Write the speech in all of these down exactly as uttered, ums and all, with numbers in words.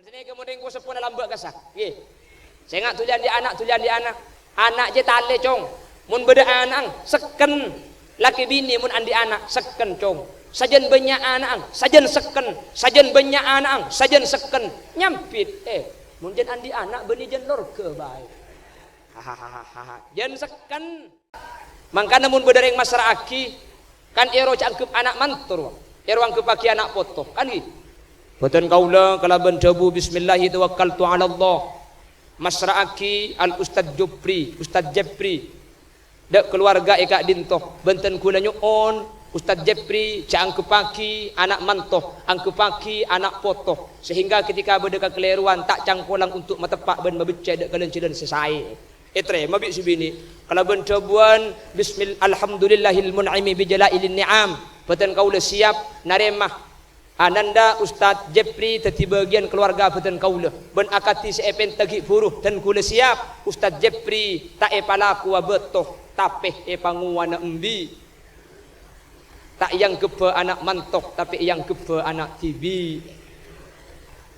Sanèka mon rèng-, seppona lambâ' kassa'. Ngghi. Sènga' dhuli andi' ana', dhuli andi' ana'. Ana' jiyâ talè, Cong. Mon bâdâ ana'na, sekken. Lakè binè mon andi' ana', sekken, Cong. Sajân bânnya' ana'na, sajân sekken. Sajân bânnya' ana'na, sajân sekken. Nyambit, eh. Mon jân andi' ana', bânnè jân lorga bhâi. Hahaha. Jân sekken. Mangkana mon bâdâ rèng massra'aghi, kan èro jhâ' angghep ana' manto, èro angghepaghi ana' poto, kan ghi? Bhâdhân kaulâ kalabân dhâbu, "Bismillahi tawakkaltu 'alallah." Massra'aghi Al Ustadz Jopri, Ustadz Jepri, dâ' kalowarga è ka'dinto. Bhâdhân kaulâ nyo'on, Ustadz Jepri jhâ' angghepaghi ana' manto, angghepaghi ana' poto, sehingga ketika bâdâ kakalèrowan ta' cangkolang untuk mateppa' bân mabeccè dâ' kalajhâlân sè saè. Ètarèma bi' sè binè'. Kalabân dhâbuwân, "Bismil-, alhamdulillahil mun'imi bi jalailin ni'am." Bhâdhân kaulâ siap narèma ananda Ustadz Jepri dhâddhi bâgiyân kalowarga bhâdhân kaulâ. Bân akadhi sè èpènta ghi' bhuru, dhân kaulâ siap. Ustadz Jepri ta' èpalakowa bâto, tapè èpangowana embi'. Ta' èangghebbhâ ana' manto, tapè èangghebbhâ ana' dhibi'.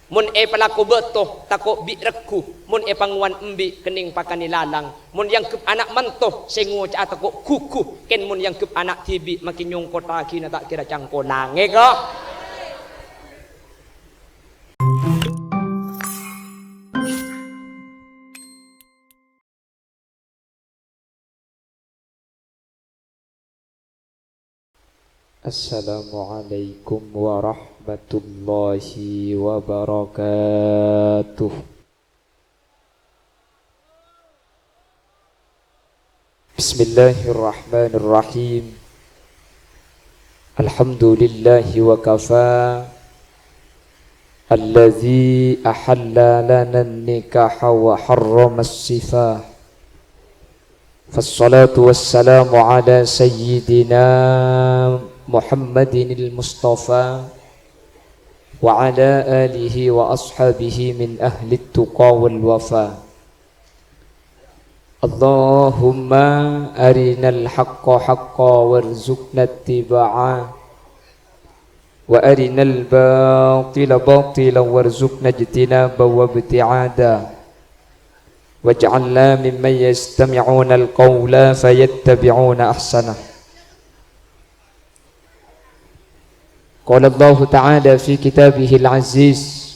Mon èpalako bâto, tako' bi' regghu. Mon èpangowan embi', kennèng pakanè lalang. Mon èangghep ana' manto, sè ngoca'a tako' ghugghu. Kèng mon èangghep ana' dhibi', makè nyongkottaghinah ta' kèra cangkolang. Èko. Assalamualaikum warahmatullahi wabarakatuh. Bismillahirrahmanirrahim. Alhamdulillahi wa kafa. Alladzi ahalla lana nikaha wa harrama sifah. Fassalatu wassalamu ala sayyidina Muhammadinil Mustafa wa ala alihi wa ashabihi min ahli tuqa wal wafa. Allahumma arinal haqqa haqqa warzuqna ittiba'a, wa arinal batila batila warzuqna ijtinaba wa ibti'ada. Waj'alna mimman yastami'unal qawla fayattabi'una ahsanah. Qala Allahu ta'ala fi kitabihil aziz,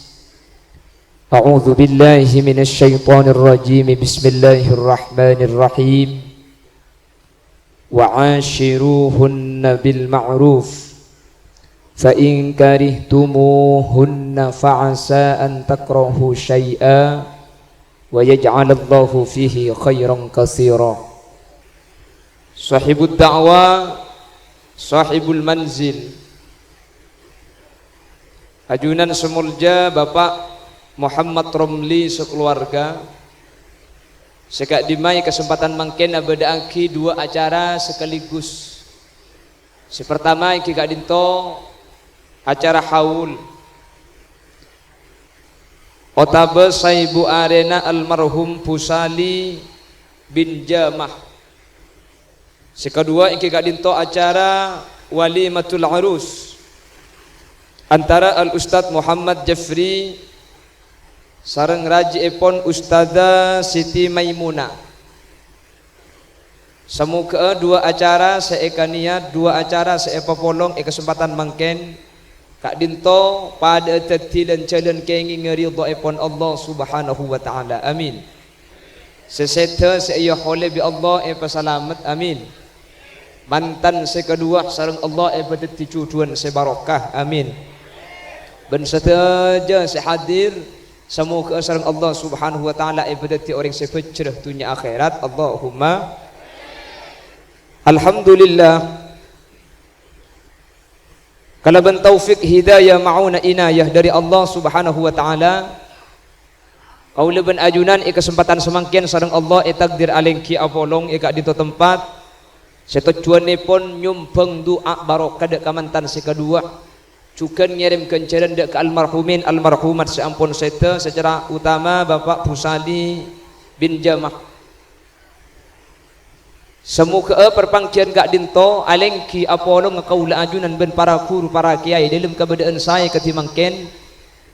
a'udzu billahi minasy syaithanir rajim. Bismillahirrahmanirrahim. Wa 'ashiruhunna bil ma'ruf. Fa in karihtumuhunna fa 'asa an takrahu syai'a wa yaj'alallahu fihi khairan katsira. Shahibud da'wa, shahibul manzil. Ajunan sè molja Bapak Muhammad Romli sakalowarga, sè ka'dimma è kasempadhân mangkèn abâdâ'aghi duwâ' acara sakaligus. Sè partama èngghi ka'dinto acara haul otabâ saèbu arèna almarhum Busali bin Jamah. Sè kaduwâ' èngghi ka'dinto acara walimatul arus antara Al Ustadz Muhammad Jafri sareng rajièpon Ustadzah Siti Maimunah. Samoghâ'â duwâ' acara sè èkaniyat, duwâ' acara sè èpapolong è kasempadhân mangkèn, ka'dinto padâ'â dhâddhi lan-jhâlân kèngèngnga ridhâèpon Allah Subhanahu wa Ta'ala. Amin. Sè sèdhâ sè èyaholè bi' Allah èpasalamet. Amin. Mantan sè kaduwâ sareng Allah èpadhâddhi jhudhuwân sè barokah. Amin. Bân sadhâjâ sè hadir, samoghâ'â sareng Allah Subhanahu wa Ta'ala èpadhâddhi orèng sè bhâjhrâ dhunnya akhèrat. Allahumma. Alhamdulillah. Kalabân taufik, hidayah, ma'unah, inayah dâri Allah Subhanahu wa Ta'ala, kaulâ bân ajunan è kasempadhân samangkèn sareng Allah ètakdir alèngghi apolong è ka'dinto tempat sè tojjhuwânnèpon nyombhâng du'a barokah dâ' ka mantan sè kaduwâ, jhughân ngèrèm ghânjhârân dâ' ka almarhumin almarhumat sè ampon sèdhâ, sacara utama Bapak Busali bin Jamah. Samoghâ'â parpangghiyân ka'dinto alèngghi apolongnga kaulâ ajunan bân para ghuru, para kèyaè dâlem kabâdâ'ân saè kadhi mangkèn.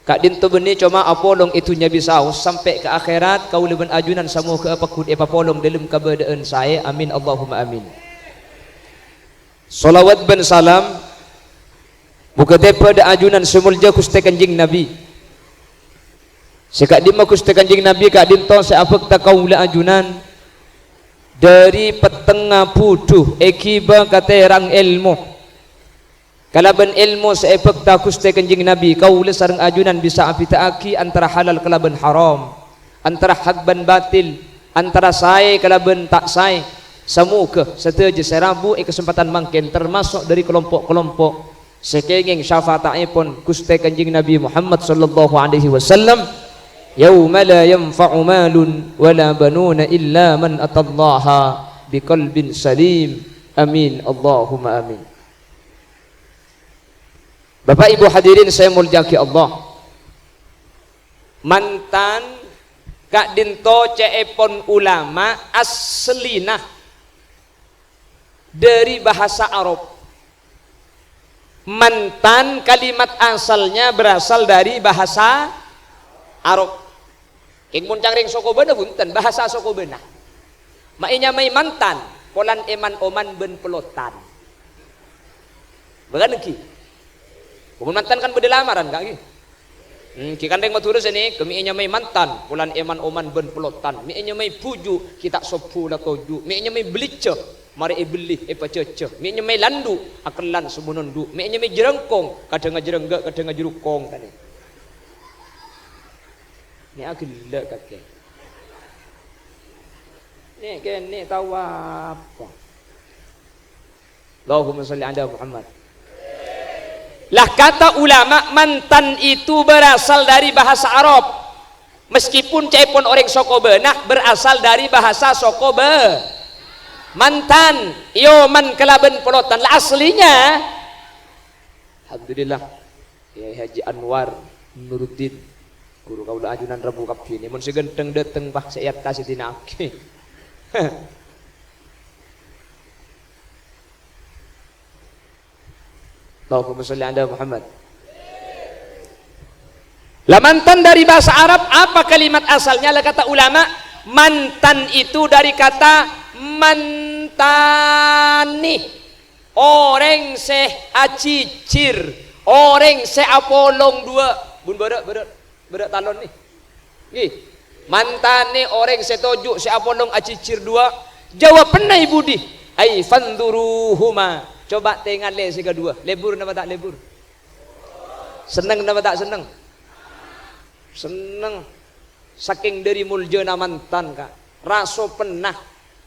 Ka'dinto bânnè coma apolong è dhunnya bisaos, sampè' ka akhèrat, kaulâ bân ajunan samoghâ pagghun èpapolong dâlem kabâdâ'ân saè. Amin, Allahumma amin. Shalawat bân salam moghâ tèbâ dâ' ajunan sè molja Ghustè Kanjeng Nabi. Sè ka'dimma Ghustè Kanjeng Nabi ka'dinto sè abhâkta kaulâ ajunan dâri pettengnga budhu èghibâ ka tèrang èlmo. Kalabân èlmo sè èbhâkta Ghustè Kanjeng Nabi, kaulâ sareng ajunan bisa abhidhâ'aghi antara halal kalabân haram, antara hak bân batil, antara saè kalabân ta' saè. Samoghâ sadhâjâ sè rabu è kasempadhân mangkèn tamaso' dâri kalompo'-kalompo' sè kèngèng syafa'attèpon Ghustè Kanjeng Nabi Muhammad sallallahu alaihi wasallam, "Yauma la yanfa'u malun wa la banuna illa man atallaha biqalbin salim." Amin, Allahumma amin. Bapak Ibu hadirin sè èmoljâ'aghi Allah. Mantan ka'dinto ca'èpon ulama asllina dâri bahasa Arab. Mantan kalimat asalnya berasal dari bahasa Arab. Kèng mon carèng sokobâna bhunten, bahasa sokobâna. Ma' ènyamaè mantan, polana èman-oman bân pelotan. Bâkal ènggi. Mon mantan kan bâdâ lamaran, Ka', ghi. Hmm, ghi kan rèng Madhurâ sènè, ghi mè' ènyamaè mantan, polana èman-oman bân pelotan. Mè' ènyamaè bhuju', ghi ta' sobbhu la toju'. Mè' ènyamaè bâlijjhâ, marè èbelli, èpajhâjhâ. Mè' ènyamaè landu', akellan samono ndu'. Mè' ènyamaè jârângkong, kadhângnga jârângga', kadhângnga jârukong, tanè. Nè' aghellâ' kakè. Nè' kènè' tao apa? Allahumma shalli ala Muhammad. Lah, kata ulama mantan itu berasal dari bahasa Arab. Meskipun ca'èpon orèng sokobâna berasal dari bahasa sokobâ. Mantan, èyoman kalabân pelotan. Lah, aslinya. Alhamdulillah. Kyai Haji Anwar Nuruddin, ghuru kaulâ ajunan rabu kabbhi nè. Mon sè ghântheng dâteng, pas sè è attas èdina'aghi. Allahumma shalli ala Muhammad. Lah, mantan dari bahasa Arab, apa kalimat asalnya? Lah, kata ulama, mantan itu dari kata mantani. Orèng sè ajhijhir, orèng sè apolong duwâ'. Bun bârâ', bârâ', bârâ' talon nè. Ngghi. Mantanè orèng sè toju' sè apolong ajhijhir duwâ'. Jawabanna è budi? Ai fanduruhuma. Coba tèngalè sè kaduwâ. Lebur napa ta' lebur? Senneng napa ta' senneng? Senneng. Sakèng dâri moljâna mantan, Ka'. Raso penna,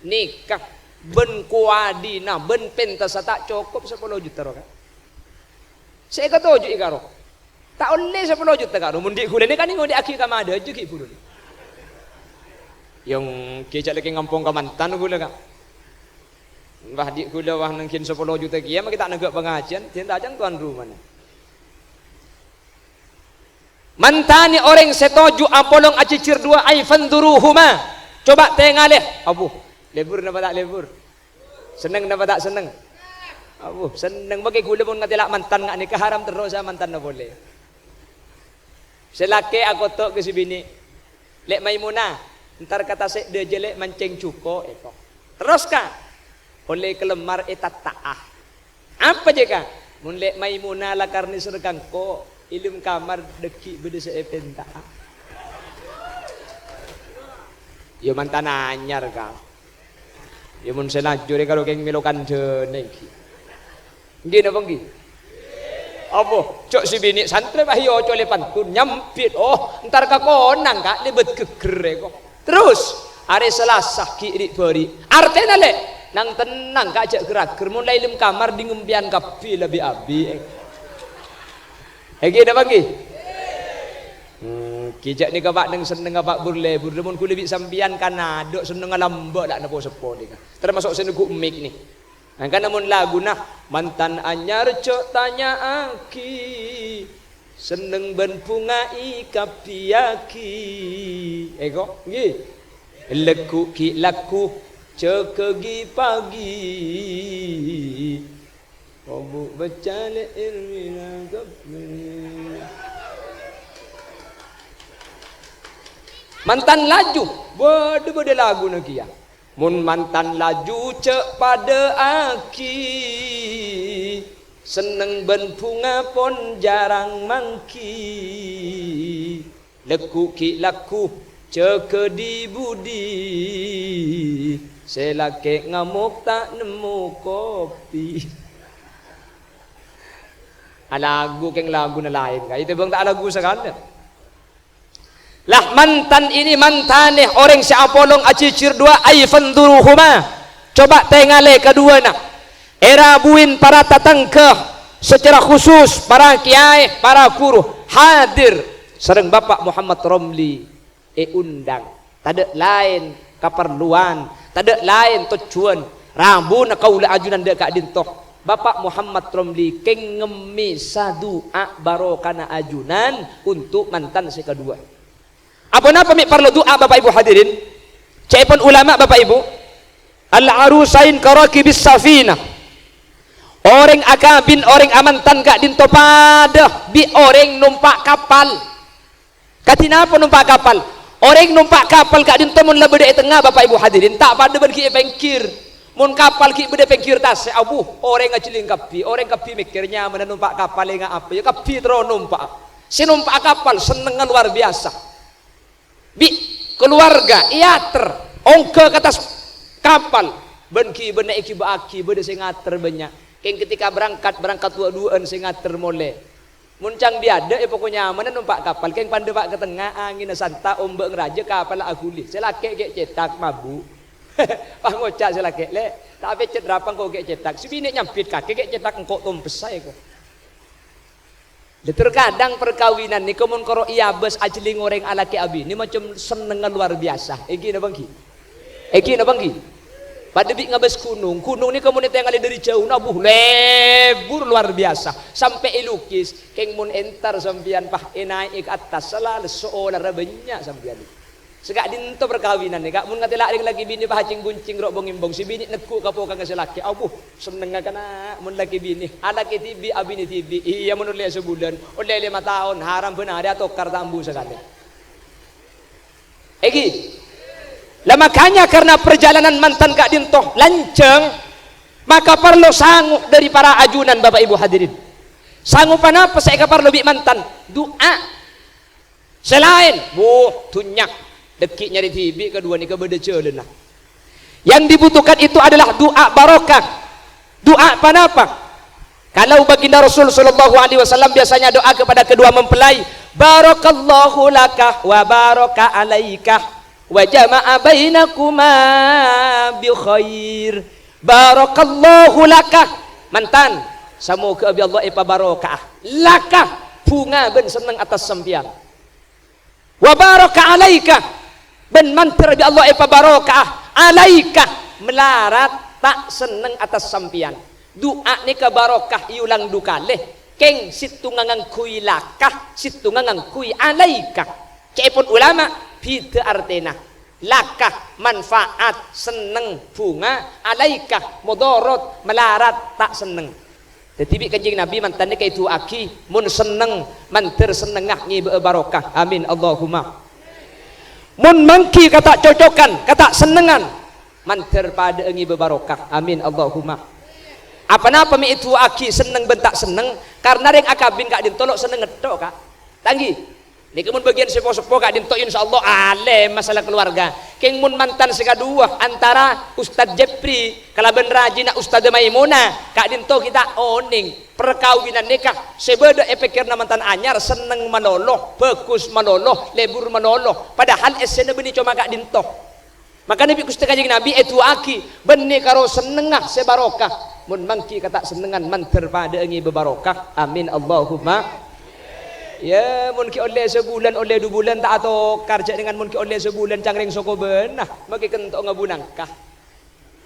nèka, bân kowadhina, bân pentassa ta' cokop sapolo juta, ro, Ka'. Sè èkatoju'i, Ka', ro. Ta' ollè sapolo juta, Ka', ro. Mon dhi' ghulâ nèka ngodhi'aghi ka madhâjâ ghi' bhuru. Yâ ènggi jhâ' lakè ngampong ka mantan ghulâ, Ka'. Wah, dhi' ghulâ, wah, nèng ghin sapolo juta kèya, ma' ghi' ta' nèngghâ' pangajiân, dhin ta' ajhâng tuan rumana. Mantanè orèng sè toju' apolong ajhijhir duwâ', ai fanduruhuma. Coba tèngalè. Abu, lebur napa ta' lebur? Senneng napa ta' senneng? Abu, senneng. Makè ghulâ mon ngatèla' mantan nga' nèka haram terros, a, mantanna polè. Sè lakè akoto' ka sè binè'. Lè' Maimunah, entar ka tasè' dâjâ, Lè', mancèng jhuko', èko. Terros, Ka', ollè kalemmar ètatta'a. Apa jâ, Ka'? Mon Lè' Maimunah la karnè sareng engko', è lem kamar dhâggi' bâdâ sè èpènta'a. Yâ mantan anyar, Ka'. Yâ mon sè lajur è karo kèng mèlo kandhâna ènggi. Ènggi napa ènggi? Apa? Jhâ' sè binè' santrè, wah, èocolè pantun, nyambit. Oh, entar ka konang, Ka', lèbât ghegghèrrè, ko'. Terros, arè Salasa ghi' ri'-bâri'. Artèna, Lè', nang-tennang, Ka', jhâ' ghâr-aghâr. Mon la è lem kamar, dingngem pèyan kabbhi la bi-abi. Ènggi napa ènggi? Hmm, ghi' jhâ' nèka, Pa', neng sennengnga, Pa', bur-lebur. Mon ghulâ bi' sampèyan kan adâ' sennengnga lambâ' la napa seppo nèka. Termasuk sè neggu' mik nè. Mangkana mon laguna mantan anyar jhâ' tanya'aghi, senneng bân bhunga èkabbhiyaghi. Èko, ngghi. Lagghu' ghi' lagghu', jâgâ ghi' paghi. Obu' bâca lè' èlmina kabbhi. Mantan laju, bâdâ-bâdâ laguna kèya. Mon mantan laju cè' padâ'aghi, senneng bân bhunga pon jhârâng mangghi. Lagghu' ghi' lagghu', jâgâ di-budi, sè lakè' ngamok ta' nemmo kopi. Alaghu kèng laguna laèn, ka, ètèbâng ta' alaghu sakalè. Lah, mantan ini mantanè orèng sè apolong ajhijhir duwâ', ai fanduruhuma. Coba tèngalè kaduwâna. Èrabuin para tatangghâ, secara khusus para kèyaè, para ghuru hadir sareng Bapak Muhammad Romli èondhâng. Tadâ' laèn kaparlowan, tadâ' laèn tojjhuwân. Rabuna kaulâ ajunan dâ' ka'dinto. Bapak Muhammad Romli kèng ngemmèsa du'a barokana ajunan untuk mantan sè kaduwâ. Aponapa mè' parlo du'a, Bapak Ibu hadirin? Ca'èpon ulama, Bapak Ibu, "Al-arusain karakibis safinah." Orèng akabin, orèng amantan ka'dinto padâ bi' orèng nompa' kapal. Kadhi napa nompa' kapal? Orèng nompa' kapal ka'dinto mon la bâdâ è tengnga, Bapak Ibu hadirin, ta' padâ bân ghi' è pèngghir. Mon kapal ghi' bâdâ è pèngghir tasè', abu, orèng ajhelling kabbhi, orèng kabbhi mèkkèr nyamana nompa' kapal enga' apa, ya kabbhi terro nompa'a. Sè nompa'a kapal sennengnga lowar biyasa. Bi' kalowarga èater ongghâ ka attas kapal, bân ghi' bânna èghibâ'âghi bâdâ sè ngater bânnya'. Kèng ketika berangkat, berangkat wâ'-duwâ'ân sè ngater molè. Mon ca'na bi' adâ', è poko nyamana nompa' kapal, kèng pandâ pa' ka tengnga, angènna santa, ombâ' ngrajâ, kapalla aghuli. Sè lakè' ghi' cètak, mabu'. Pas ngoca' sè lakè', "Lè', ta' pèccèt rapa engko' ghi' cètak." Sè binè' nyambit kakè, "Ghi' cètak engko' tompessa, ko." Lha, terkadang parkabinan nèko mon karo èabâs ajhelling orèng alakè abinè macem sennengnga lowar biyasa. Èngghi napa èngghi? Èngghi napa èngghi? Padâ bi' ngabâs ghunong. Ghunong nèko mon ètèngalè dâri jhâu, nabu, lebur lowar biyasa. Sampè' èlukis. Kèng mon entar sampèyan, pas ènaè'è ka attas, sala lesso olarra bânnya' sampèyan. Sè ka'dinto parkabinan nèka, mon ngatèla' rèng lakè binè pacèng-koncèng ro'-bong-embong, sè binè' neggu' ka pokangnga sè lakè', "Abu, sennengnga kana' mon lakè binè, alakè dhibi', abinè dhibi'." Iyâ, mon ollè sabulân, ollè lèma taon, haram bân arè atokar ta' ambu sakalè. Èngghi. Lah, makanya karena perjalanan mantan ka'dinto lanjhâng, maka parlo sango dâri para ajunan, Bapak Ibu hadirin. Sango ponapa sè èkaparlo bi' mantan? Du'a. Sè laèn, buh, dhunnya. Dhâggi' nyarè dhibi' kaduwâ nèka bâdâ jhâlânna. Yang dibutuhkan itu adalah du'a barokah. Du'a ponapa? Kalau baginda Rasul sallallahu alaihi wasallam biasanya doa kepada kedua mempelai, "Barakallahu laka wa baraka alaika wa jama'a bainakuma bi khair." "Barakallahu laka," mantan, samoghâ bi' Allah èpabarokaa. "Laka," bhunga bân senneng attas sampèyan. "Wa baraka alaika," bân mandhâr bi' Allah èpabarokaa. "Alaika," malarat, ta' senneng attas sampèyan. Du'a nèka barokah èolang du kalè, kèng sèttonga ngangghuy laka, sèttonga ngangghuy alaika. Ca'èpon ulama, bhidhâ artèna. Laka, manfaat, senneng, bhunga, alaika, modorot, malarat, ta' senneng. Dhâddhi bi' Kanjeng Nabi mantan nèka èdu'aaghi, mon senneng, mandhâr sennengnga ngèbâ'â barokah. Amin, Allahumma. Mon mangghi kata' cocokan, kata' sennengngan, mandhâr padâ'â ngèbâ barokah. Amin, Allahumma. Apa-napa mè' èdu'aaghi senneng bân ta' senneng, karna rèng akabin ka'dinto lo' senneng ngettok, Ka'. Tanggi. Nèka mon bâgiyân seppo-seppo ka'dinto, insyaallah alèm masalah keluarga. Kèng mon mantan sè kaduwâ antara Ustadz Jepri kalabân rajina Ustadzah Maimunah, ka'dinto ghi' ta' onèng. Parkabinan nèka sè bâdâ è pèkkèranna mantan anyar senneng malolo, bhâghus malolo, lebur malolo. Padahal essèna bânnè coma ka'dinto. Mangkana bi' Ghustè Kanjeng Nabi èdu'aaghi, bânnè karo sennengnga sè barokah. Mon mangghi kata' sennengngan mandhâr padâ'â ngèbâ barokah. Amin, Allahumma. Yâ, mon ghi' ollè sabulân, ollè du bulân, ta' atokar, jhâ' dengan mon ghi' ollè sabulân cangkrèng soko bâ'na, makè kento' ngabu nangka.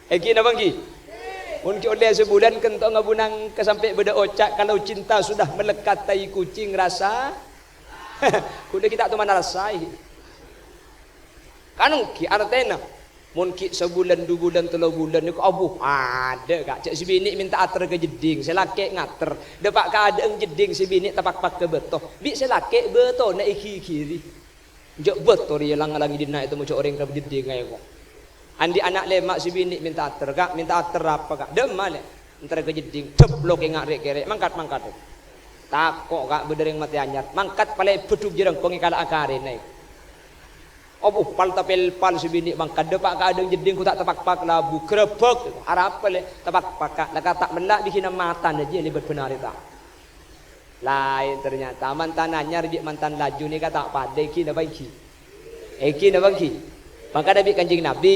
Èngghi napa èngghi? Mon ghi' ollè sabulân kento' ngabu nangka sampè' bâdâ oca', "Kalau cinta sudah melekat tai kucing rasa," ghulâ ghi' ta' toman arassaè. Kan èngghi artèna, mon ghi' sabulân, du bulân, tello bulân nèko abu, adâ', Ka'. Jhâ' sè binè' mènta ater ka jeddhing, sè lakè' ngater. Dâpa' ka adâ'eng jeddhing, sè binè' tapakpak ka bâto. Bi' sè lakè' bâtona èghighiri. Jhâ' bâto rèya lang-ngalang è dinna' ètemmo jhâ' orèng ka jeddhing aèko. Andi' ana' lèma' sè binè' mènta ater, "Ka', mènta ater apa, Ka'?" "Dâ'emma, Lè'?" "Entar ka jeddhing." Dhâplok è nga' rè'-kèrè', mangkat-mangkat. Tako', Ka', bâdâ rèng matè anyar. Mangkat palèbât dhuk jârângkong èkala'a karèna. Abu, pal-tapèlpal sè binè' mangkat, dâpa' ka adâ'na jeddhing ghu ta' tapakpak labu. Ghârâbâk. "Arapa, Lè'?" "Tapakpak, Ka'. La ka ta' mella' bighinna matana jiyâ lèbât bân arè ta'." Laèn ternyata, mantan anyar bi' mantan laju nèka ta' padâ, ènggi napa ènggi? Ènggi napa ènggi? Mangkana bi' Kanjeng Nabi,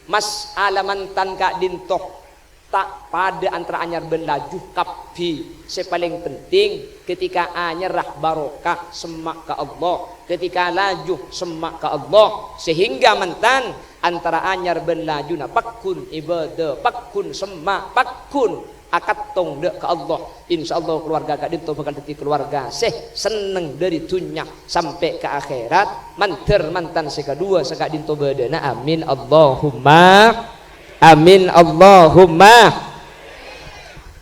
mas'ala mantan ka'dinto ta' padâ antara anyar bân laju, kabbhi. Sè palèng penting, ketika anyarra barokah, semma' ka Allah. Ketika laju, semma' ka Allah. Sehingga mantan antara anyar bân lajuna pagghun ibadah, pagghun semma', pagghun akattong dâ' ka Allah. Insyaallah, kalowarga ka'dinto bhâkal dhâddhi kalowarga sè senneng dâri dhunnya sampè' ka akhèrat. Mandhâr mantan sè kaduwâ saka'dinto bâdâna. Amin, Allahumma amin, Allahumma.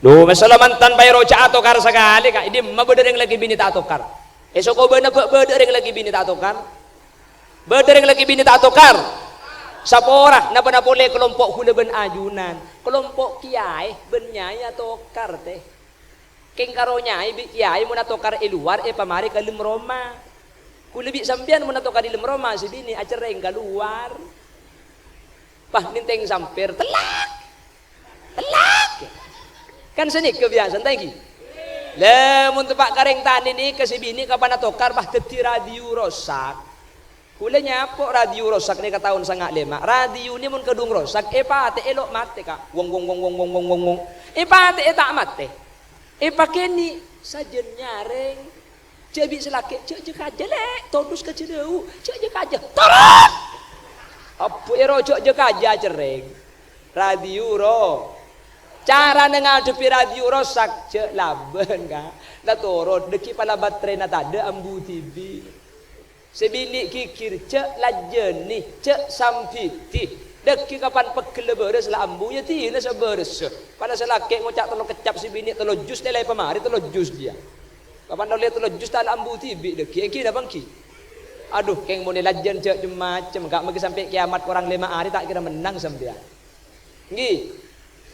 Duh, masalah mantan paèro jhâ' atokar sakalè, Ka'. È dimma bâdâ rèng lakè binè ta' atokar? È Sokobânah bâ-, bâdâ rèng lakè binè ta' atokar? Bâdâ rèng lakè binè ta' atokar? Saporana, ponapa polè kalompo' ghulâ bân ajunan. Kalompo' kèyaè bân nyai atokar, tè. Kèng karo nyai bi' kèyaè mon atokar è lowar, èpamarè ka dâlem roma. Ghulâ bi' sampèyan mon atokar è dâlem roma, sè binè acerrèng ka lowar. Pas nèntèng sampèr, tellak! Tellak! Kan sanèka biyasana, ta' ènggi? Lha, mon teppa' ka rèng tanè nèka sè binè kapan atokar, pas dhâddhi radio rosak. Ghulâ nyapo' radio rosak nèka taon sanga' lèma'. Radio nè mon kadhung rosak, èpatè'è lo' matè, Ka'. Wong, wong, wong. Èpatè'è ta' matè. Èpakènè' sajân nyarèng. Jhâ' bi' sè lakè', "Jhâ', jhâ' kajâ, Lè', todus ka jhâlâu, jhâ', jhâ' kajâ." Torot! Abbhu èrojhuk jhâ' kajâ acerrèng. Radio ro-, carana ngadhebbhi radio rosak, jhâ' labân, Ka'. La torot, dhâggi' pala batterèna tadâ' ambu dhibi'. Sè binè' ghighir, "Jhâ' lajjhâni, jhâ' sambidi. Dhâggi' kapan pegghellâ bârâs la ambu, iyâ dinah sabârâssa." Pala sè lakè' ngoca' tello keccap, sè binè' tello jus, lè-, la èpamarè tello jus jiyâ. Kapan ollè tello jus ta' la ambu dhibi' dhâggi', ènggi napa ènggi? Adhu, kèng mon èlajjhân jhâ' cem-macem, Ka', maghi sampè' kèyamat korang lèma arè ta' kèra mennang sampèyan. Ènggi.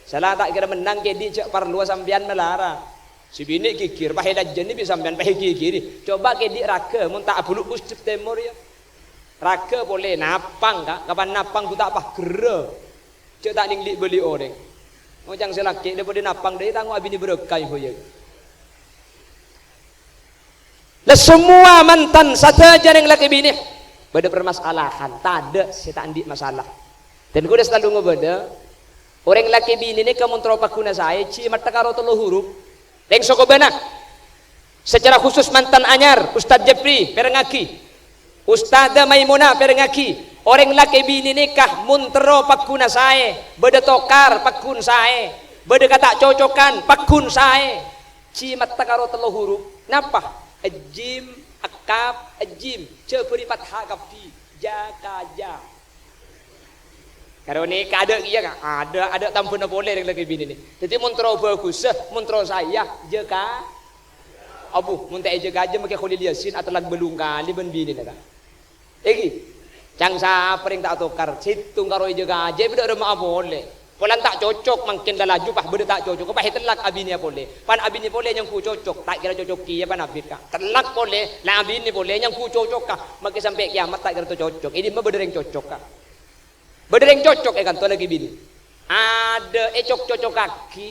Sala ta' kèra mennang kèdhi' jhâ' parlowa sampèyan malara. Sè binè' ghighir, pas èlajjhâni bi' sampèyan, pas èghighiri. Coba kèdhi' raghâ, mon ta' abulu' Pusdip Tèmor, yâ. Raghâ polè, napang, Ka'. Kapan napang ghu ta' pagherrâ. Jhâ' ta' nèng li'-bâli' orèng. Mon ca'na sè lakè', dâ-, padâ napang dâ' tango abinè bârâkah, yâ, Bu, yâ. La semmowa mantan sadhâjâ rèng lakè binè bâdâ parmasalahan, tadâ' sè ta' andi' masalah. Dan ghulâ selalu ngobâdâ, orèng lakè binè nèka mon terro pagghuna saè, jhi matta karo tello hurup. Rèng Sokobânah, secara khusus mantan anyar, Ustadz Jepri, pèrengngaghi. Ustadzah Maimunah, pèrengngaghi. Orèng lakè binè nèka mon terro pagghuna saè, bâdâ tokar pagghun saè, bâdâ kata' cocokan pagghun saè. Jhi matta karo tello hurup. Napa? Ejjim, ekkap, ejjim. Jhâ' bâri' fatha kabbhi. Ja, ka, ja. Karo nèka adâ' kèya, Ka'? Adâ', adâ' tambhâna polè rèng lakè binè nè. Dhâddhi mon terro bhâghussa, mon terro saèya, jhâ' ka-, abu, mon ta' èjhâ' kajâ makè Kholil Yasin atellak bâllung kalè bân binèna, Ka'. Ènggi, ca'na sapa rèng ta' atokar, sèttong karo èjhâ' kajâ, bâdâ rèmma'a polè. Polana ta' cocok, mangkèn la laju, pas bâdâ ta' cocok, pas ètellak abinèa polè. Pan abinè polè nyangghu cocok, ta' kèra cocok kèya pan abit, Ka'. Tellak polè, la abinè polè nyangghu cocok, Ka'. Makè sampè' kèyamat ta' kèra to cocok. È dimma bâdâ rèng cocok, Ka'? Bâdâ rèng cocok è kanto lakè binè. Adâ' ècok-cocokaghi.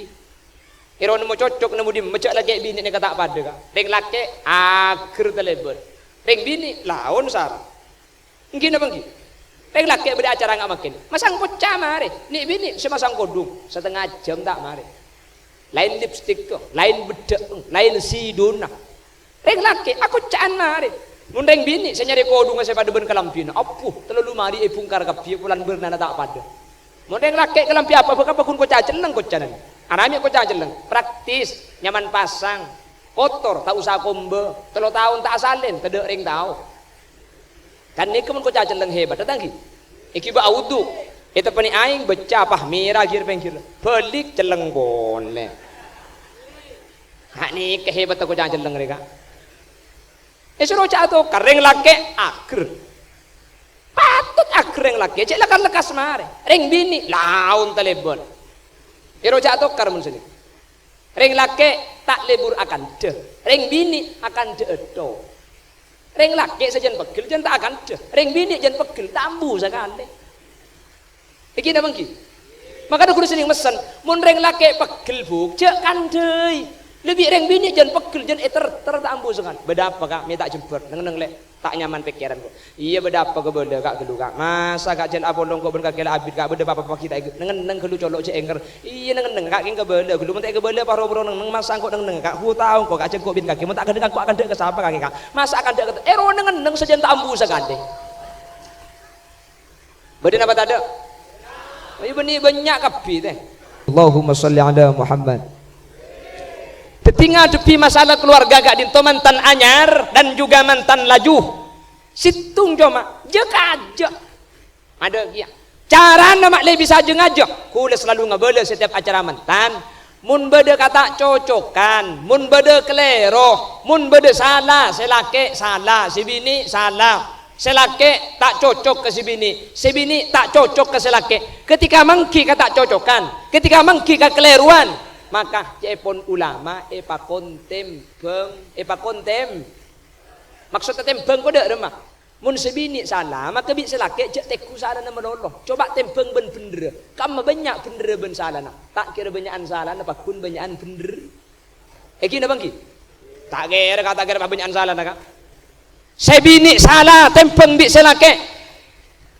Èro nemmo cocok nemmo dimma jhâ' lakè binè nèka ta' padâ, Ka'. Rèng lakè' aghâr talèbât. Rèng binè' laon sara. Ènggi napa ènggi? Rèng lakè' bâdâ acara nga' mangkèn. Masang kocca marè. Nè' binè' sè masang kodhung. Satengnga jhâm ta' marè. Laèn lipstik, laèn beddhâ', laèn sidona. Rèng lakè' akocca'an marè. Mon rèng binè' sè nyarè kodhungnga sè padâ bân kalambhina, abbhu, tello lemari èbhungkar kabbhi polana bârnana ta' padâ. Mon rèng lakè' kalambhi apa bhâkal pagghun kocca celleng koccana. Aramè kocca celleng, praktis, nyaman pasang, kotor, ta' osa kombâ, tello taon ta' asalèn, tadâ' rèng tao. Kan nèka mon kocca celleng hebat, ta' ènggi? Èghibâ audhu, èteppa'è aèng, bâcca, pas mèra ghi' pèngghir. Bâlik celleng polè. Ha, nèka hebat kocca celleng rè, Ka'. Èsoro ca' atokar, rèng lakè' aghâr. Rèng lakè' cè' lekas-lekas marè. Rèng binè' laon talèbon. Èro jhâ' tokar mon sènè. Rèng lakè' ta' lebur akandhâ. Rèng binè' akandhâ ètto. Rèng lakè' sajân peggel jân ta' akandhâ. Rèng binè' jân peggel ta' ambu sakalè. Èngghi napa èngghi? Makana ghuru sennèng messen, mon rèng lakè' peggel, Bu, jhâ' kandhâi. Lebbi rèng binè' jân peggel, jân èter-ter ta' ambu sakalè. Bâdâ apa, Ka'? Mè' ta' jembhâr. Neng-enneng, Lè'. Ta' nyaman pèkkèran, Bu. Iyâ, bâdâ apa kabâlâ, Ka', ghâllu, Ka'? Masa, Ka', jân apolong ko' bân kakè la abit, Ka', bâdâ apa-apa ghi' ta' èghâ-, neng-enneng ghâllu colo' jhâ' èngghâr. Iyâ, neng-enneng, Ka', kèng kabâlâ, ghâllu. Mon ta' èkabâlâ, paro-paro neng-enneng, masa engko' neng-enneng, Ka'? Hu tao engko', Ka', jhâ' engko' bân kakè. Mon ta' ghâllu, engko' akandhâ ka sapa kakè, Ka'? Masa akandhâ ka, èro neng-enneng sajân ta' ambu sakalè. Bâdâ napa tadâ'? Ayo bânnè bânnya' kabbhi, tè. Allahumma shalli ala Muhammad. Dhâddhi ngadhebbhi masalah keluarga ka'dinto mantan anyar dan juga mantan laju. Sèttong coma, jhâ' kajhâ'. Adâ' kèya. Carana ma' lè bisa jhâ' ngajhâ', kaulâ salalu ngabâlâ setiap acara mantan. Mon bâdâ kata' cocokan, mon bâdâ kalèro, mon bâdâ sala, sè lakè' sala, sè binè' sala. Sè lakè' ta' cocok ka sè binè', sè binè' ta' cocok ka sè lakè'. Ketika mangghi ka ta' cocokan, ketika mangghi ka kalèrowan, maka ca'èpon ulama èpakon tèmbhâng, èpakon tèm-, maksodda tèmbhâng kodâ' remma. Mon sè binè' sala, maka bi' sè lakè' jhâ' tèngghu salana malolo. Coba tèmbhâng bân bhendherra. Kamma bânnya' bhendherra bân salana? Ta' kèra bânnya'an salana, pagghun bânnya'an bhendher. Èngghi napa èngghi? Ta' kèra, Ka', ta' kèra bânnya'an salana, Ka'. Sè binè' sala tèmbhâng bi' sè lakè'.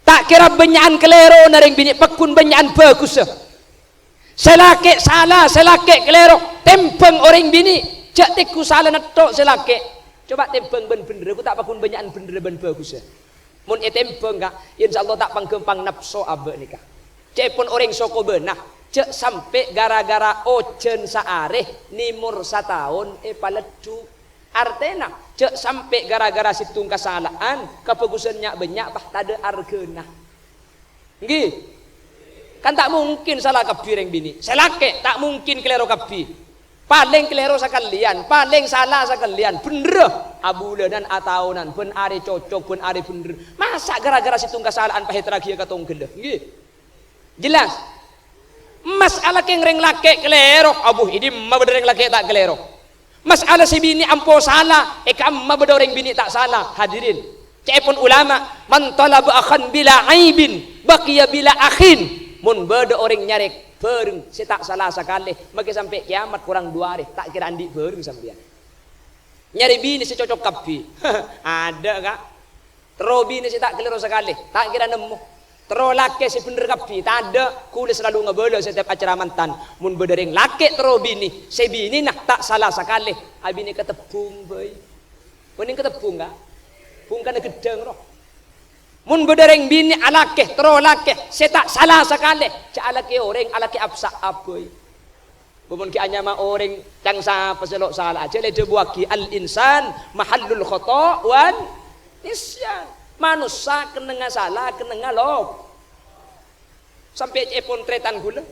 Ta' kèra bânnya'an kalèrona rèng binè', pagghun bânnya'an bhâghussa. Sè lakè' sala, sè lakè' kalèro, tèmbhâng orèng binè', jhâ' tèngghu salana tho' sè lakè'. Coba tèmbhâng bân bhendherra, ghu ta' pagghun bânnya'an bhendherra bân bhâghussa. Mon ètèmbhâng, Ka', insyaallah ta' pangghâmpang napso abâ' nèka. Ca'èpon orèng sokobâna, jhâ' sampè' ghârâ-ghârâ ojhân saarè, nèmor sataon èpaleddhu'. Artèna, jhâ' sampè' ghârâ-ghârâ sèttong kasala'an, kabhâghusân nya'-bânnya' pas tadâ' arghâna. Èngghi? Kan ta' mungkin sala kabbhi rèng binè'. Sè lakè' ta' mungkin kalèro kabbhi. Palèng kalèro sakalèyan, palèng sala sakalèyan. Bhendherra, abulânan, ataonan, bân arè cocok, bân arè bhendher. Masa' ghârâ-ghârâ sèttong kasala'an pas èterraghi ka tongghâlla? Èngghi? Jelas? Mas'ala kèng rèng lakè' kalèro, abu, è dimma bâdâ rèng lakè' ta' kalèro? Mas'ala sè binè' ampo sala, è kamma bâdâ orèng binè' ta' sala, hadirin. Ca'èpon ulama, "Man talaba akhan bila aibin, baqiya bila akhin." Mon bâdâ orèng nyarè bhâreng sè ta' sala sakalè, makè sampè' kèyamat korang du arè, ta' kèra andi' bhâreng sampèyan. Nyarè binè sè cocok kabbhi. Adâ', Ka'. Terro binè sè ta' kalèro sakalè, ta' kèra nemmo. Terro lakè sè bhendher kabbhi, tadâ', kaulâ salalu ngabâlâ setiap acara mantan. Mon bâdâ rèng lakè' terro binè, sè binèna ta' sala sakalè, abinè katebbhung bhâi. Onèng katebbhung, Ka'? Bhungkana ghâddhâng, ro. Mon bâdâ rèng binè alakè, terro lakè, sè ta' sala sakalè, jhâ' alakè orèng, alakè apsa' abhâi. Bâ mon ghi' anyama orèng, ca'na sapa sè lo' sala? Jhâ' lè èdhâbuwâghi, "Al-insan mahallul khata' wan nisyan." Manossa kennengnga sala, kennengnga lop-, sampè' ca'èpon tarètan ghulâ.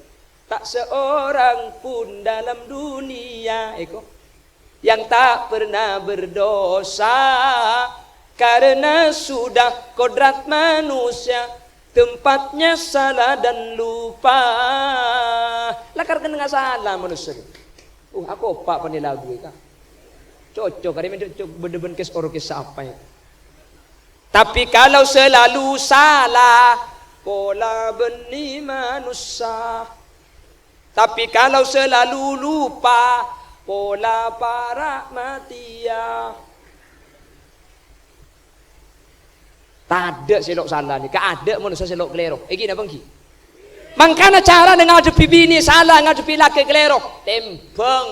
Tak seorang pun dalam dunia, èko, yang tak pernah berdosa, karena sudah kodrat manusia, tempatnya salah dan lupa. Lakar kennengnga sala manossa. Uh, akopa' panè lagu, Ka'. Cocok, arè mendek cocok bâdâ bân kes orkes apa, ya? Tapi kalau selalu salah, pola bânnè manossa. Tapi kalau selalu lupa, pola para' matèya. Tadâ' sè lo' sala nèka, adâ' manossa sè lo' kalèro. Èngghi napa èngghi? Mangkana carana ngadhebbhi binè sala, ngadhebbhi lakè kalèro, tèmbhâng.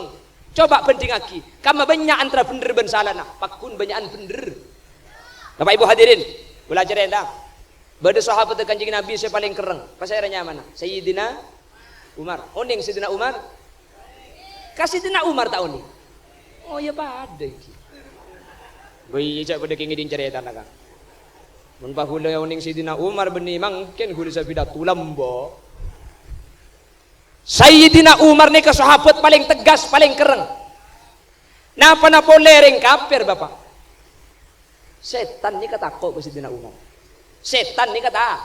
Coba bhândhingngaghi, kamma bânnya' antara bhendher bân salana? Pagghun bânnya'an bhendher. Bapak Ibu hadirin, kaulâ carèta. Bâdâ sahabatta Kanjeng Nabi sè palèng kerrèng. Pasaèra nyamana? Sayyidina Umar. Onèng Sayyidina Umar? Ka Sayyidina Umar ta' onèng? Oh, ya padâ ghi. Bâ iyâ, jhâ' padâ kèngèng carètana, Ka'. Mon pa' ghulâ onèng Sayyidina Umar bânnè mangkèn ghulâ sè pidato lambâ'. Sayyidina Umar nèka sahabat palèng tegas, palèng kerrèng. Napana polè rèng kafir, Bapa'? Sètan nèka tako' ka Sayyidina Umar. Sètan nèka ta-,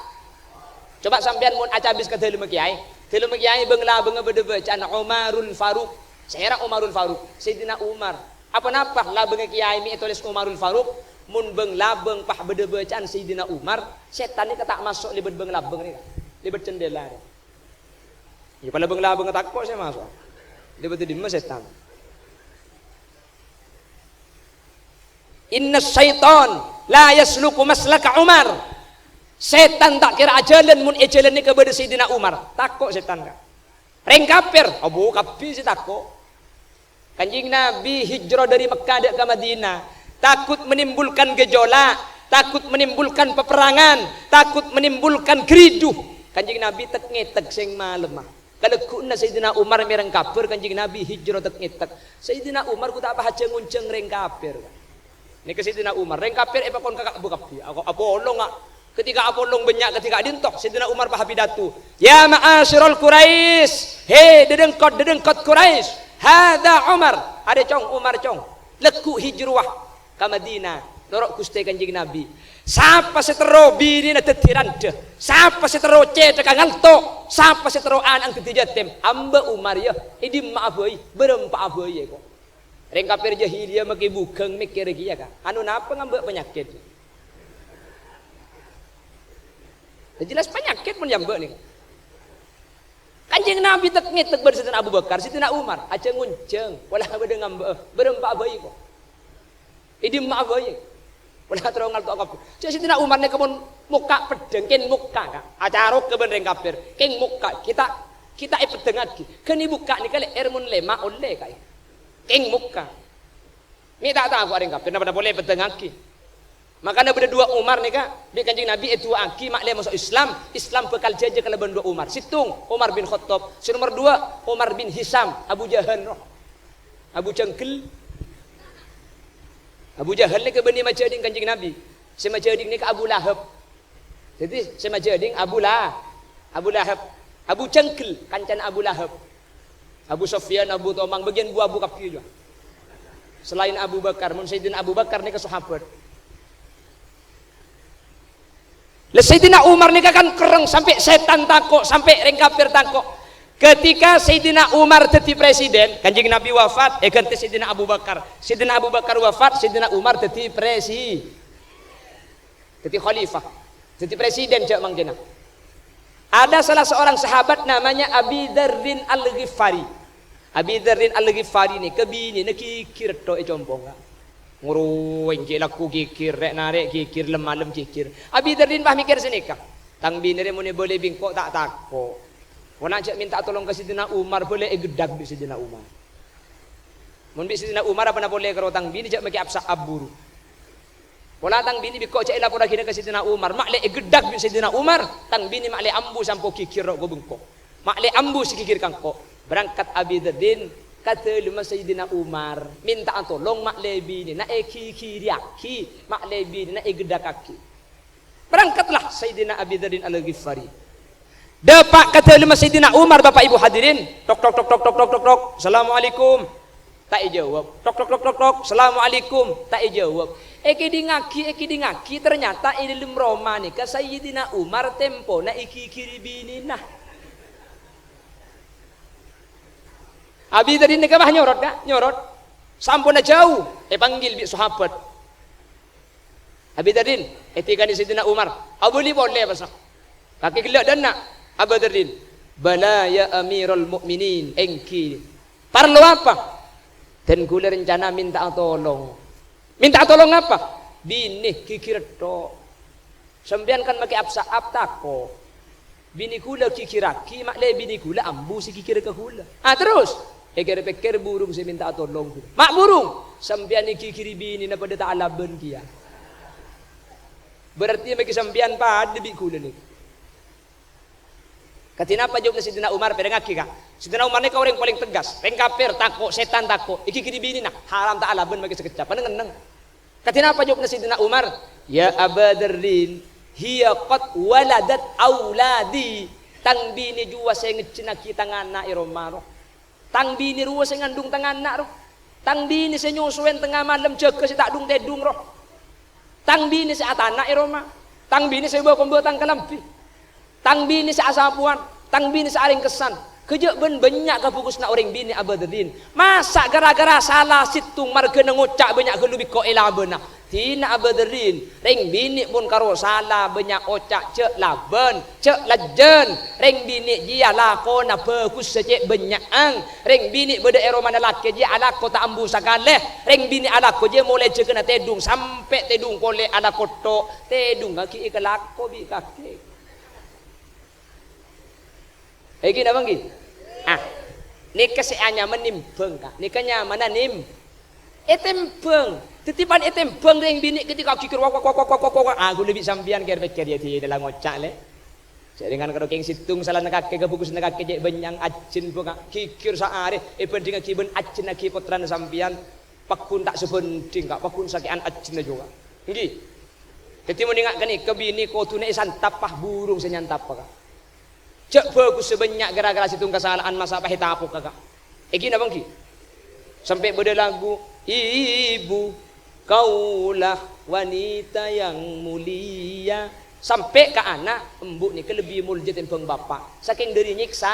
Coba sampèyan mon acabis ka dhâlemma kèyaè. Dhâlemma kèyaè bâng-labângnga bâdâ bâcaan Umarul Faruq. Sèra Umarul Faruq? Sayyidina Umar. Apa-napa labângnga kèyaè mè' ètolès Umarul Faruq? Mon bâng-labâng pas bâdâ bâcaan Sayyidina Umar, sètan nèka ta' maso' lèbât bâng-labâng nèka, lèbât cendhela nèka. Iyâ, pala bâng-labângnga tako' sè maso'. Lèbât è dimma sètan? Inna syaitan la yasluku maslaka Umar. Sètan ta' kèra ajhâlân mon è jhâlân nèka bâdâ Sayyidina Umar. Tako' sètan, Ka'. Rèng kafir, abu kabbhi sè tako'. Kanjeng Nabi hijrah dâri Mekkah dâ' ka Madinah, takut menimbulkan gejolak, takut menimbulkan peperangan, takut menimbulkan geridu. Kanjeng Nabi tek-ngètek sèng malemma. Kalegghu'na Sayyidina Umar mè' rèng kafir, Kanjeng Nabi hijrah tek-ngètek. Sayyidina Umar ghu ta' pahajhâ ngonjhâng rèng kafir. Nèka Sayyidina Umar, rèng kafir èpakon ka Ka'bah kabbhi. Ako-, apolong, a-, ketika apolong bânnya', ketika dinto, Sayyidina Umar pas apidato, "Ya ma'asyiral Quraisy, he, dhâdhângkot-dhâdhângkot Quraisy, hadza Umar, arè cong, Umar cong, lagghu' hijrah ka Madinah, noro' Ghustè Kanjeng Nabi. Sapa sè terro binèna dhâddhi randhâ, sapa sè terro cèthagghâ ngalto, sapa sè terro ana'na dhâddhi yatim, amba' Umar, yâ, è dimma'a bhâi, bârâmpa'a bhâi, èko." Rèng kafir jahiliyah makè bughâng mèkkèrè kèya, Ka'. Anu napa ngambâ' panyakèt? Yâ jelas panyakèt mon èambâ' nèka. Kanjeng Nabi tek-ngètek bân Sayyidina Abu Bakar, Sayyidina Umar, ajhâ ngonjhâng, pola bâdâ ngambâ'â, bârâmpa'a bhâi ko. È dimma'a bhâi. Pola terro ngalto' kabbhi. Jhâ' Sayyidina Umar nèka mon mokka' peddhâng, kèng mokka', Ka'. Acarokka bân rèng kafir, kèng mokka'. Kita, kita èpeddhângngaghi. Ghân èbukka' nèka lè'èr mon lèma' ollè, Ka'. Kèng mokka'. Mè' ta' tako' rèng kafir, napa-napa polè èpeddhângngaghi. Makana bâdâ duwâ' Umar nèka, bi' Kanjeng Nabi èdu'aaghi ma'lè maso' Islam, Islam bhâkal jhâjâ kalabân duwâ' Umar. Sèttong, Umar bin Khattab. Sè nomer duwâ', Umar bin Hisam, Abu Jahal, roh. Abu Jangghel. Abu Jahal nèka bânnè majhâdhing Kanjeng Nabi. Sè majhâdhing nèka Abu Lahab. Dhâddhi, sè majhâdhing Abu La-, Abu Lahab. Abu Jangghel, kancana Abu Lahab. Abu Sufyan, Abu Tomang, bâgiyân bu-abu kabbhi jâ. Salaèn Abu Bakar, mon Sayyidina Abu Bakar nèka sahabat. Lah, Sayyidina Umar nèka kan kerrèng sampè' sètan tako', sampè' rèng kafir tako'. Ketika Sayyidina Umar dhâddhi presiden, Kanjeng Nabi wafat, èghântè Sayyidina Abu Bakar. Sayyidina Abu Bakar wafat, Sayyidina Umar dhâddhi presi-, dhâddhi khalifah. Dhâddhi presiden jâ' mangkèna. Ada salah seorang sahabat namanya Abi Dzarrin Al-Ghifari. Abi Dzarrin Al-Ghifari nèka binèna ghighir tho è compongnga. Ngorowèng ghi' lagghu ghighir, rè'-narè' ghighir, lem-malem ghighir. Abi Dzarrin pas mèkkèr sanèka, "Tang binè rè mon èbâlâi bi' engko' ta' tako'. Pola jâ' mènta tolong ka Sayyidina Umar, bâlâi ègheddhâk bi' Sayyidina Umar." Mon bi' Sayyidina Umar apa-napa polè karo tang binè jâ' makè apsa' aburu. Pola tang binè bi' engko' jâ' èlaporraghina ka Sayyidina Umar, ma'lè ègheddhâk bi' Sayyidina Umar, tang binè ma'lè ambu sampo ghighir ro' ko bengko. Ma'lè ambu sè ghighir ka engko'. Berangkat Abi Dzarrin ka dâlemma Sayyidina Umar, mènta'a tolong ma'lè binèna èghighiriyaghi, ma'lè binèna ègheddhâkaghi. Berangkatlah Sayyidina Abi Dzarrin Al-Ghifari. Dâpa' ka dâlemma Sayyidina Umar, Bapak Ibu hadirin. Tok, tok, tok, tok. "Assalamualaikum." Ta' èjâwâb. Tok, tok, tok, tok, tok. "Assalamualaikum." Ta' èjâwâb. Èkèdingngaghi, èkèdingngaghi, ternyata è dâlem roma nèka Sayyidina Umar tempona èghighiri binèna. Abi Dzarrin nèka pas nyorot, Ka', nyorot. Samponna jâu, èpanggil bi' sahabat. Abi Dzarrin, ètèkanè Sayyidina Umar, "Abâli polè, pasa." Kakè ghellâ' dâ'enna', Aba Dzarrin, "Bala, ya Amiral Mukminin, èngghi." "Parlo apa?" "Dân kaulâ rencana mènta'a tolong." "Mènta'a tolong apa?" "Binè ghighir tho'." "Sampèyan kan makè apsa' ap tako'. Binè kaulâ ghighirraghi, ma'lè binè kaulâ ambu sè ghighir ka kaulâ." "Ah, terros?" "Èkèr-pèkkèr burung sè mènta'a tolong." "Ma' burung?" "Sampèyan èghighiri binèna padâ ta' alabân kèya. Berarti makè sampèyan padâ bi' kaulâ nèka." Kadhi napa jâwâbbhâ Sayyidina Umar? Pèrèngngaghi, Ka'. Sayyidina Umar nèka orèng palèng tegas. Rèng kafir tako', sètan tako', èghighiri binèna, haram ta' alabân makè sakejjhâ', panèng-ennèng. Kadhi napa jâwâbbhâ Sayyidina Umar? "Ya Aba Dzarrin, hiya qad waladat auladi." Tang binè jhuwa sè ngejjhennaghi tang ana' è roma, roh. Tang binè rowa sè ngandung tang ana', roh. Tang binè sè nyosowèn tengnga malem jâgâ sè ta' dhung-tèdhung, roh. Tang binè sè atana' è roma. Tang binè sè bâ-kombâ tang kalambhi. Tang binè sè asapowan, tang binè sè arèngkessan. Ghâjâ' bân bânnya' kabhâghusânna orèng binè' abâdârin. Masa' ghârâ-ghârâ sala sèttong marghâna ngoca' bânnya' ghâllu bi' ko' èlabâna? Dina abâdârin, rèng binè' mon karo sala bânnya' oca' jhâ' labân, jhâ' lajân. Rèng binè' jiyâ lakona bhâghussa cè' bânnya'an. Rèng binè' bâdâ è romana lakè' jiyâ alako ta' ambu sakalè. Rèng binè' alako jiyâ molaè jâgâna tèdung sampè' tèdung polè alako tho'. Tèdung kakè èkalako bi' kakè. Èngghi napa èngghi? Ah, nèka sè anyama nèmbhâng, Ka'. Nèka nyamana nèm-, ètèmbhâng. Dhâddhi pan ètèmbhâng rèng binè' ketika ghighir, wak, wak, wak. Ah, ghulâ bi' sampèyan kèr-pèkkèr, yâ, dina la ngoca', lè. Sèrengan karo kèng sèttong salana kakè, kabhâghusânna kakè cè' bânnya'an, ajjhân bânga', ghighir saarè, èbhândhingngaghi bân ajjhânnaghi pottrana sampèyan, pagghun ta' sabhândhing, Ka', pagghun sakè'an ajjhânna jhuwa. Èngghi. Dhâddhi, mon enga' ghânèka binè kodhuna èsantapa bhurung sè nyantapa, Ka'. Jhâ' bhâghussa bânnya' ghârâ-ghârâ sèttong kasala'an masa' pas ètapoka, Ka'. Èngghi napa èngghi? Sampè' bâdâ lagu, "Ibu, kaulah wanita yang mulia." Sampè' ka ana', embu' nèka lebbi molja tèmbhâng bapa'. Sakèng dhâri nyèksa,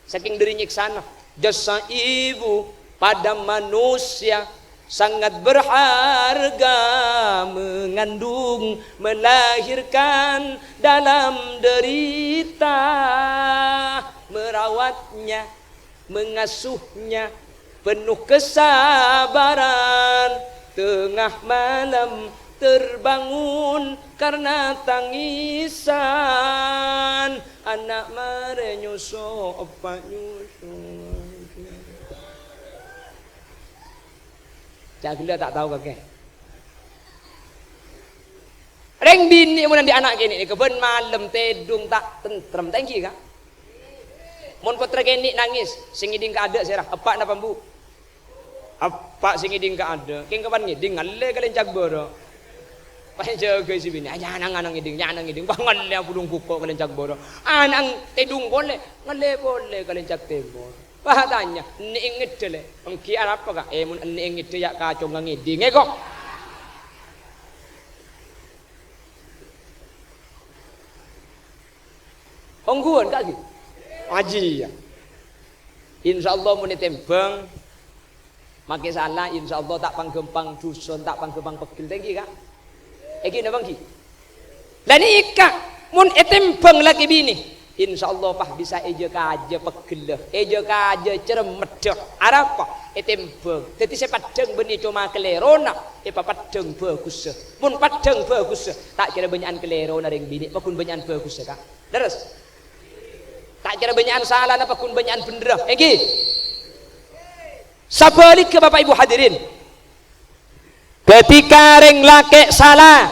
Sakèng dhâri nyèksana, jasa ibu pada manusia sangat berharga, mengandung, melahirkan, dalam derita, merawatnya, mengasuhnya, penuh kesabaran, tengah malam terbangun karena tangisan. Ana' marè nyoso, eppa' nyoso. Ca' ghellâ' ta' tao kakè. Rèng binè' mon andi' ana' kènè' nèka bân malem tèdung ta' tentrem, ta' èngghi, Ka'? Mon pottra kènè' nangès, sè ngèdhing kaadâ' sèra, eppa' napa embu'? Eppa' sè ngèdhing kaadâ', kèng kapan ngèdhing ngallè kalèncak bârâ'. Pas èjâgâi sè binè', "Aja ana'-ana' ngèdhing, aja ana' ngèdhing." Pas ngallè abulung bhuko' kalèncak bârâ'. Ana' tèdung polè, ngallè polè kalèncak tèmor. Pas atanya, "Ènè' ngèdhâ, Lè'?" "Èngghi, arapa, Ka'?" "Eh, mon ènè' ngèdhâ, ya' kacongnga ngèdhing, èko." Ongghuwân, Ka', ghi? Ajiyâ. Insyaallah, mon ètèmbhâng, makè sala, insyaallah ta' pangghâmpang dhuson, ta' pangghâmpang peggel. Ta' èngghi, Ka'? Èngghi napa èngghi? La nèka, mon ètèmbhâng lakè binè, insyaallah pas bisa èjâ-kajâ peggella, èjâ-kajâ cermeddhâ. Arapa? Ètèmbhâng. Dhâddhi sè paddhâng bânnè coma kalèrona, èpapaddhâng bhâghussa. Mon paddhâng bhâghussa, ta' kèra bânnya'an kalèrona rèng binè', pagghun bânnya'an bhâghussa, Ka'. Lerres? Ta' kèra bânnya'an salana, pagghun bânnya'an bhendherra. Èngghi? Sabhâligghâ, Bapak Ibu hadirin. Ketika rèng lakè' sala,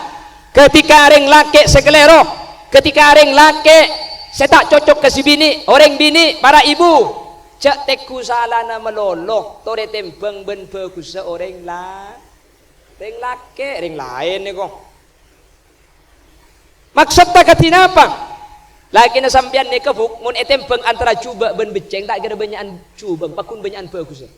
ketika rèng lakè' sè kalèro, ketika rèng lakè' sè ta' cocok ka sè binè', orèng binè', para ibu, jhâ' tèngghu salana malolo, torè tèmbhâng bân bhâghussa orèng la-, rèng lakè', rèng laèn nèko. Maksodda kadhi napa? Lakèna sampèyan nèka, Bu', mon ètèmbhâng antara jhubâ' bân beccèng, ta' kèra bânnya'an jhubâ', pagghun bânnya'an bhâghussa.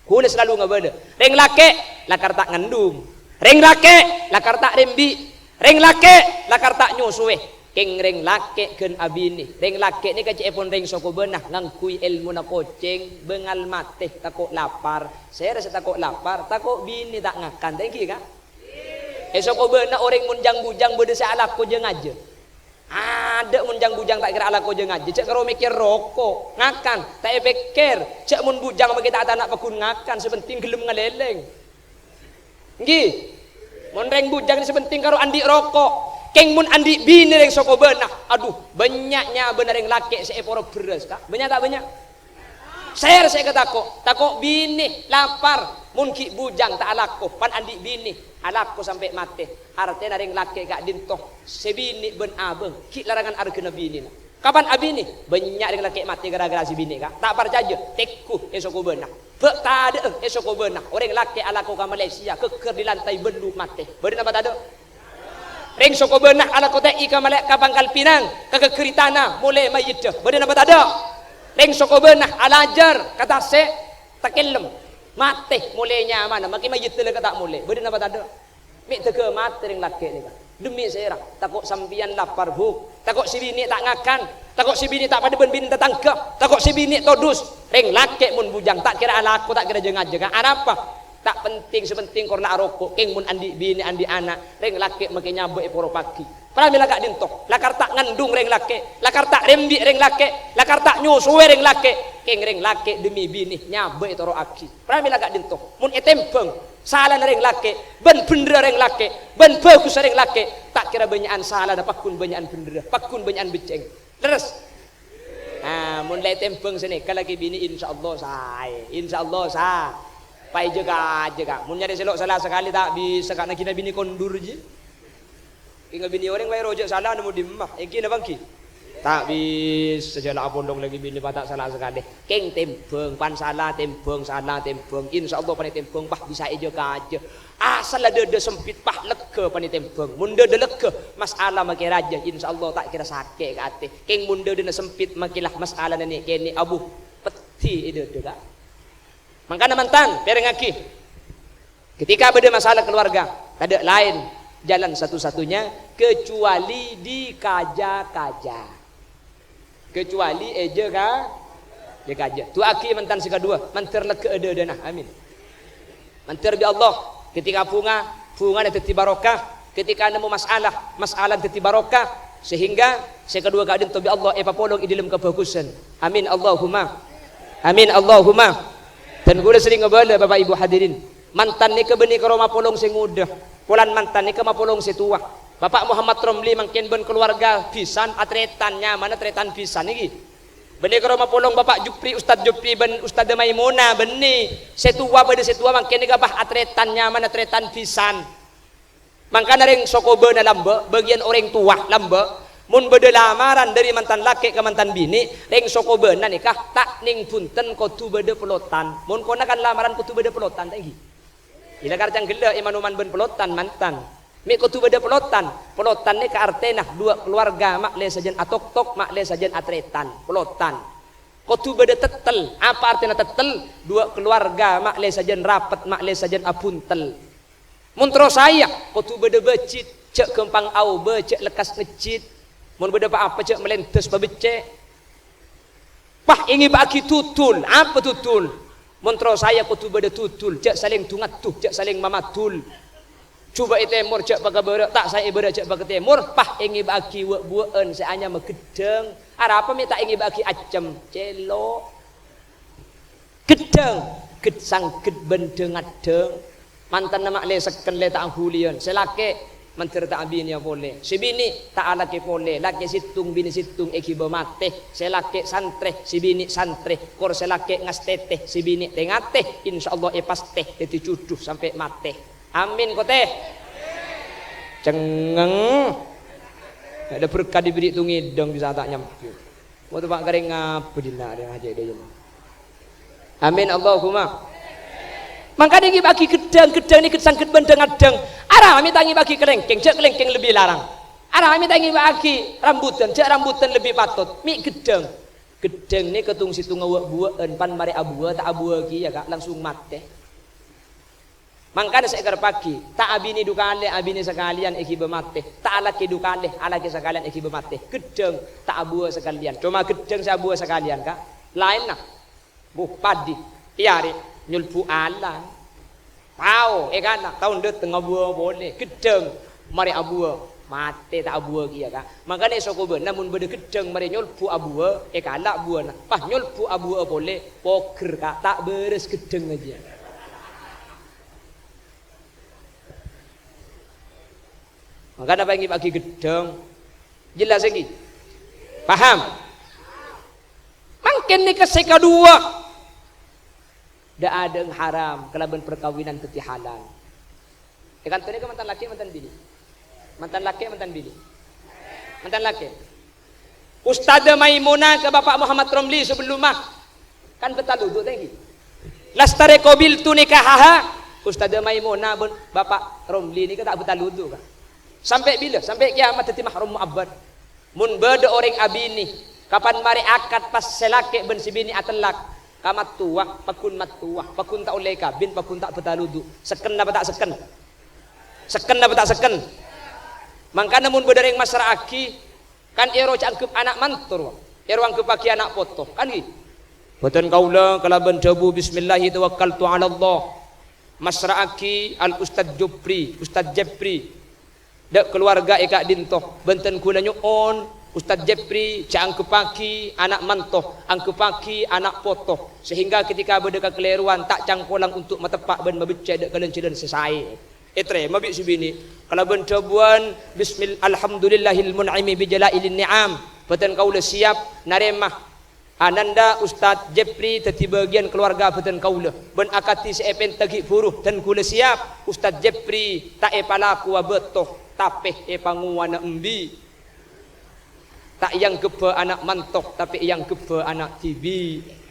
Kaulâ salalu ngabâlâ, rèng lakè' lakar ta' ngandung, rèng lakè' lakar ta' rembi', rèng lakè' lakar ta' nyosowè. Kèng rèng lakè' ghân abinè, rèng lakè' nèka cè'èpon rèng sokobâna, ngangghuy èlmona kocèng, bângal matè, tako' lapar. Sèra sè tako' lapar? Tako' binè ta' ngakan, ta' èngghi, Ka'? È sokobâna orèng mon jâng-bujâng bâdâ sè alako jâ-ngajâ. Adâ' mon jâng-bujâng ta' kèra alako jâ-ngajâ, jhâ' karo mèkkèr roko', ngakan, ta' èpèkkèr. Jhâ' mon bujâng makè ta' tana' pagghun ngakan, sè penting ghellem ngalèlèng. Èngghi? Mon rèng bujâng sè penting karo andi' roko'. Kèng mon andi' binè rèng sokobâna, adhu, bânnya' nyabâna rèng lakè' sè èporo' bherrâs, Ka'. Bânnya' ta' bânnya'? Sèra sè èkatako', tako' binè, lapar, mon ghi' bujâng ta' alako, pan andi' binè, alako sampè' matè. Artèna rèng lakè' ka'dinto, sè binè bân abâng, ghi' larangan arghâna binèna. Kapan abinè? Bânnya' rèng lakè' matè ghârâ-ghârâ sè binè, Ka'. Ta' parcajâ? Tèngghu è sokobâna. Bâ' tadâ'â è sokobâna. Orèng lakè' alako ka Malaysia, ghâgghâr di lantai bâllu' matè. Bâdâ napa tadâ'? Rèng sokobâna alako tè'i ka Malè-, ka Pangkal Pinang, ka ghâgghâri tana, molè mayyidda. Bâdâ napa tadâ'? Rèng sokobâna alajâr ka Tasè', takellem. Matè, molè nyamana, makè mayyidda la ka ta' molè. Bâdâ napa tadâ'? Mè' dâgghâ matè rèng lakè' nèka. Dhemmi sèra? Tako' sampèyan lapar, Bu. Tako' sè binè' ta' ngakan. Tako' sè binè' ta' padâ bân binè tatangghâ. Tako' sè binè' todus. Rèng lakè' mon bujâng ta' kèra alako, ta' kèra jâng-ajângnga. Arapa? Ta' pentèng, sè pentèng kor la aroko'. Kèng mon andi' binè, andi' ana', rèng lakè' makè nyabâ' èporopaghi. Pramèla ka'dinto. Lakar ta' ngandung rèng lakè'. Lakar ta' rembi' rèng lakè'. Lakar ta' nyosowè rèng lakè'. Kèng rèng lakè' dhemmi binè nyabâ' ètoro'aghi. Pramèla ka'dinto. Mon ètèmbhâng salana rèng lakè', bân bhendherra rèng lakè', bân bhâghussa rèng lakè', ta' kèra bânnya'an salana, paggun bânnya'an bhendherra, paggun bânnya'an beccèng. Lerres? Ah, mon la ètèmbhâng sanèka lakè binè, insyaallah saè. Insyaallah sa-, paèjâ-kajâ, Ka'. Mon nyarè sè lo' sala sakalè ta' bisa, Ka', nagina binè kondur jiyâ. Ènga' binè orèng waè roja' sala nemmo dimma. Èngghi napa èngghi? Ta' bisa jhâ' la apolong lakè binè pas ta' sala sakalè. Kèng tèmbhâng, pan sala tèmbhâng, sala tèmbhâng. Insyaallah pan ètèmbhâng, pas bisa èjâ-kajâ. Asal la dâdâ sempit, pas lega pan ètèmbhâng. Mon dâdâ lega, masalah makè rajâ, insyaallah ta' kèra sakè' ka atè. Kèng mon dâdâna sempit, makè la masalana nè'-kènè' abu, peddhi è dâdâ, Ka'. Mangkana mantan, pèrèngngaghi. Ketika bâdâ masalah keluarga, tadâ' laèn jalan satu-satunya kecuali dikaja-kaja. Kecuali èjâ-ka-, èjâ-kajâ. Du'aaghi mantan sè kaduwâ, mandhâr lega dâdâna. Amin. Mandhâr bi' Allah, ketika bhunga, bhungana dhâddhi barokah, ketika nemmo masalah, masalah dhâddhi barokah, sehingga sè kaduwâ ka'dinto bi' Allah èpapolong è dâlem kabhâghusân. Amin, Allahumma. Amin, Allahumma. Dan kaulâ serrèng ngabâlâ, Bapak Ibu hadirin, mantan nèka bânnè karo mapolong sè ngodâ, polana mantan nèka mapolong sè towa. Bapak Muhammad Romli mangkèn bân kalowarga bhisan, atarètan, nyamana tarètan bhisan nèkè. Bânnè karo mapolong Bapak Jupri, Ustadz Jupri bân Ustadzah Maimunah, bânnè. Sè towa bâdâ sè towa mangkèn nèka pas atarètan, nyamana tarètan bhisan. Mangkana rèng sokobâna lambâ', bâgiyân orèng towa lambâ', mon bâdâ lamaran dâri mantan lakè' ka mantan binè', rèng sokobâna nèka ta' nèng bhunten kodhu bâdâ pelotan. Mon kona kan lamaran kodhu bâdâ pelotan, ta' èngghi? Ila karcang ghellâ' è man-oman bân pelotan, mantan. Mè' kodhu bâdâ pelotan. Pelotan nèka artèna duwâ' kalowarga ma'lè sajân atoktok, ma'lè sajân atarètan. Pelotan. Kodhu bâdâ tèttèl. Apa artèna tèttèl? Duwâ' kalowarga ma'lè sajân rapet, ma'lè sajân abhuntel. Mon terro saè, kodhu bâdâ bâjit, jhâ' ghâmpang aobâ, jhâ' lekkas ngejjit. Mon bâdâ pa-apa, jhâ' malèndhâs pabeccè'. Pas èngèbâ'âghi dudul. Apa dudul? Mon terro saè kodhu bâdâ dudul, jhâ' salèng du-ngaddu, jhâ' salèng mamadul. Jhubâ' è tèmor, jhâ' paka bârâ', ta' saè è bârâ', jhâ' paka tèmor. Pas èngèbâ'âghi wâ'-buwâ'ân sè anyama ghedhâng. Arapa mè' ta' èngèbâ'âghi accem? Cèlo'. Ghedhâng, ghed-, sangghed bân dhâng-ngadhâng. Mantanna ma'lè sekken lè ta' aghuliyân. Sè lakè' mandhâr ta' abinèya polè. Sè binè' ta' alakè polè. Lakè sèttong, binè sèttong èghibâ matè. Sè lakè' santrè, sè binè' santrè. Kor sè lakè' ngastètè, sè binè' tè-ngatè. Insyaallah èpastè dhâddhi jhudhu sampè' matè. Amin, kotè. Cengngeng. Adâ berkat dibiri tungidong bisa ta' nyambi. Mo teppa' karè ngabâ dinna' rè ngajhâk dâjâna. Amin, Allahumma. Mangkana èngèbâ'âghi ghedhâng, ghedhâng nèka sangghed bân dhâng-ngadhâng. Arapa mè' ta' èngèbâ'âghi kalèngkèng, jhâ' kalèngkèng lebbi larang. Arapa mè' ta' èngèbâ'âghi rambutan, jhâ' rambutan lebbi patot. Mè' ghedhâng. Ghedhâng nèka tong-sèttonga wâ'-buwâ'ân, pan marè abuwâ, ta' abuwâ kèya, Ka', langsung matè. Mangkana sè èkarepaghi, ta' abinè du kalè, abinè sakalèyan èghibâ matè. Ta' alakè du kalè, alakè sakalèyan èghibâ matè. Ghedhâng ta' abuwâ sakalèyan. Coma ghedhâng sè abuwâ sakalèyan, Ka'. Laènna, bu, padi, èyarè, nyolbu alang. Pao, èkana, taon dâteng abuwâ polè. Ghedhâng, marè abuwâ, matè ta' abuwâ kèya, Ka'. Mangkana è sokobâna mon bâdâ ghedhâng marè nyolbu abuwâ, èkala' buwâna. Pas nyolbu abuwâ polè, pogher, Ka', ta' bârâs ghedhâng ajiyâ. Mangkana pas èngèbâ'âghi ghedhâng. Jelas èngghi? Paham? Mangkèn nèka sè kaduwâ. Dâ'-adâ'eng haram kalabân parkabinan dhâddhi halal. È kanto nèka mantan lakè', mantan binè'? Mantan lakè', mantan binè'? Mantan lakè'. Ustadzah Maimunah ka Bapak Muhammad Romli sabellumma. Kan bâtal wudu, ta' èngghi? "Lastare qabiltu nikahaha." Ustadzah Maimunah bân Bapak Romli nèka ta' bâtal wudu, Ka'. Sampè' bilâ? Sampè' kiyamat dhâddhi mahram mu'abbad. Mon bâdâ orèng abinè, kapan marè akad pas sè lakè' bân sè binè' atellak, ka mattowa, paggun mattowa, paggun ta' ollè èkabin, paggun ta' bâtal wudu. Sekken apa ta' sekken? Sekken apa ta' sekken? Mangkana mon bâdâ rèng massra'aghi, kan èro jhâ' anggep ana' manto, èro angghebbhâghi ana' poto, kan ghi? Bhâdhân kaulâ kalabân dhâbu, "Bismillahi tawakkaltu 'alallah." Massra'aghi Al Ustadz Jopri, Ustadz Jepri, dâ' kalowarga è ka'dinto. Bhântèn ghulâ nyo'on, Ustadz Jepri jhâ' angghebbhâghi ana' manto, angghebbhâghi ana' poto, sehingga ketika bâdâ kakalèrowan ta' cangkolang untuk mateppa' bân mabeccè' dâ' ka lan-jhâlân sè saè. Ètarèma bi' sè binè', kalabân dhâbuwân, "Bismil-, alhamdulillahil mun'imi bi jala'ilin ni'am." Bhâdhân kaulâ siap narèma ananda Ustadz Jepri dhâddhi bâgiyân kalowarga bhâdhân kaulâ, bân akadhi sè èpènta ghi' bhuru, dhân ghulâ siap, Ustadz Jepri ta' èpalakowa bâto, tapè èpangowana embi'. Ta' èangghebbhâ ana' manto, tapè èangghebbhâ ana' dhibi'.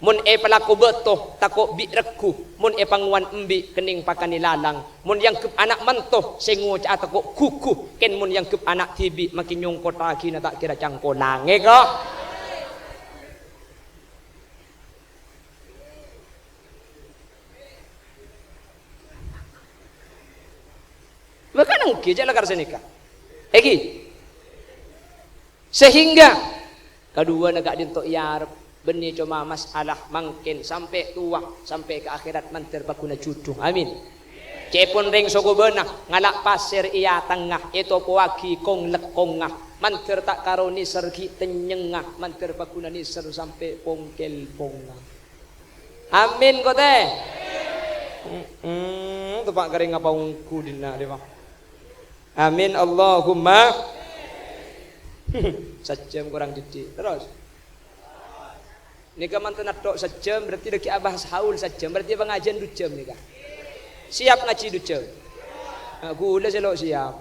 Mon èpalako bâto, tako' bi' regghu. Mon èpangowan embi', kennèng pakanè lalang. Mon èanggep ana' manto, sè ngoca'a tako' ghugu. Kèng mon èanggep ana' dhibi', makè nyongkottaghina ta' kèra cangkolang. Èko. Bahkan èngghi, jhâ' lakar sanèka. Èngghi. Sehingga kaduwâna ka'dinto èarep, bânnè coma masalah mangkèn sampè' towa, sampè' ka akhèrat mandhâr pagghuna judhu. Amin. Cè'èpon rèng sokobâna ngala' pasèr è atengnga, ètopowaghi kong-lekkongnga, mandhâr ta' karo nèser ghi' tennyengnga, mandhâr pagghuna nèser sampè' pong-kèlpongnga. Amin, kote. Mm-mm, teppa' karè ngapa ongghu dinna' rè, Pak. Amin, Allahumma. Sajjhâm korang dhiddhi'. Terros. Nèka manten atto' sajjhâm, berarti dhâggi' abahas haul sajjhâm, berarti pangajiân du jhâm nèka. Siap ngajhi du jhâm? Nah, ghulâ sè lo' siap.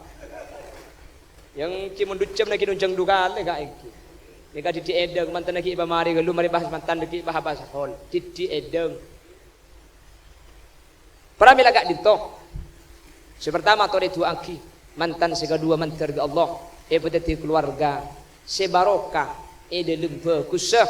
Yang cè' mon du jhâm naghi nonjhâng du kalè, Ka', èngghi. Nèka dhiddhi' èdhâng, manten naghi pamarè ghâllu, marè bahas manten naghi bahas-bahas hol. Dhiddhi' èdhâng. Pramèla ka'dinto. Sè partama torè du'aaghi, manten sè kaduwâ mandhâr bi' Allah, èpadhâddhi kalowarga sè barokah è dhâlem bhâghussa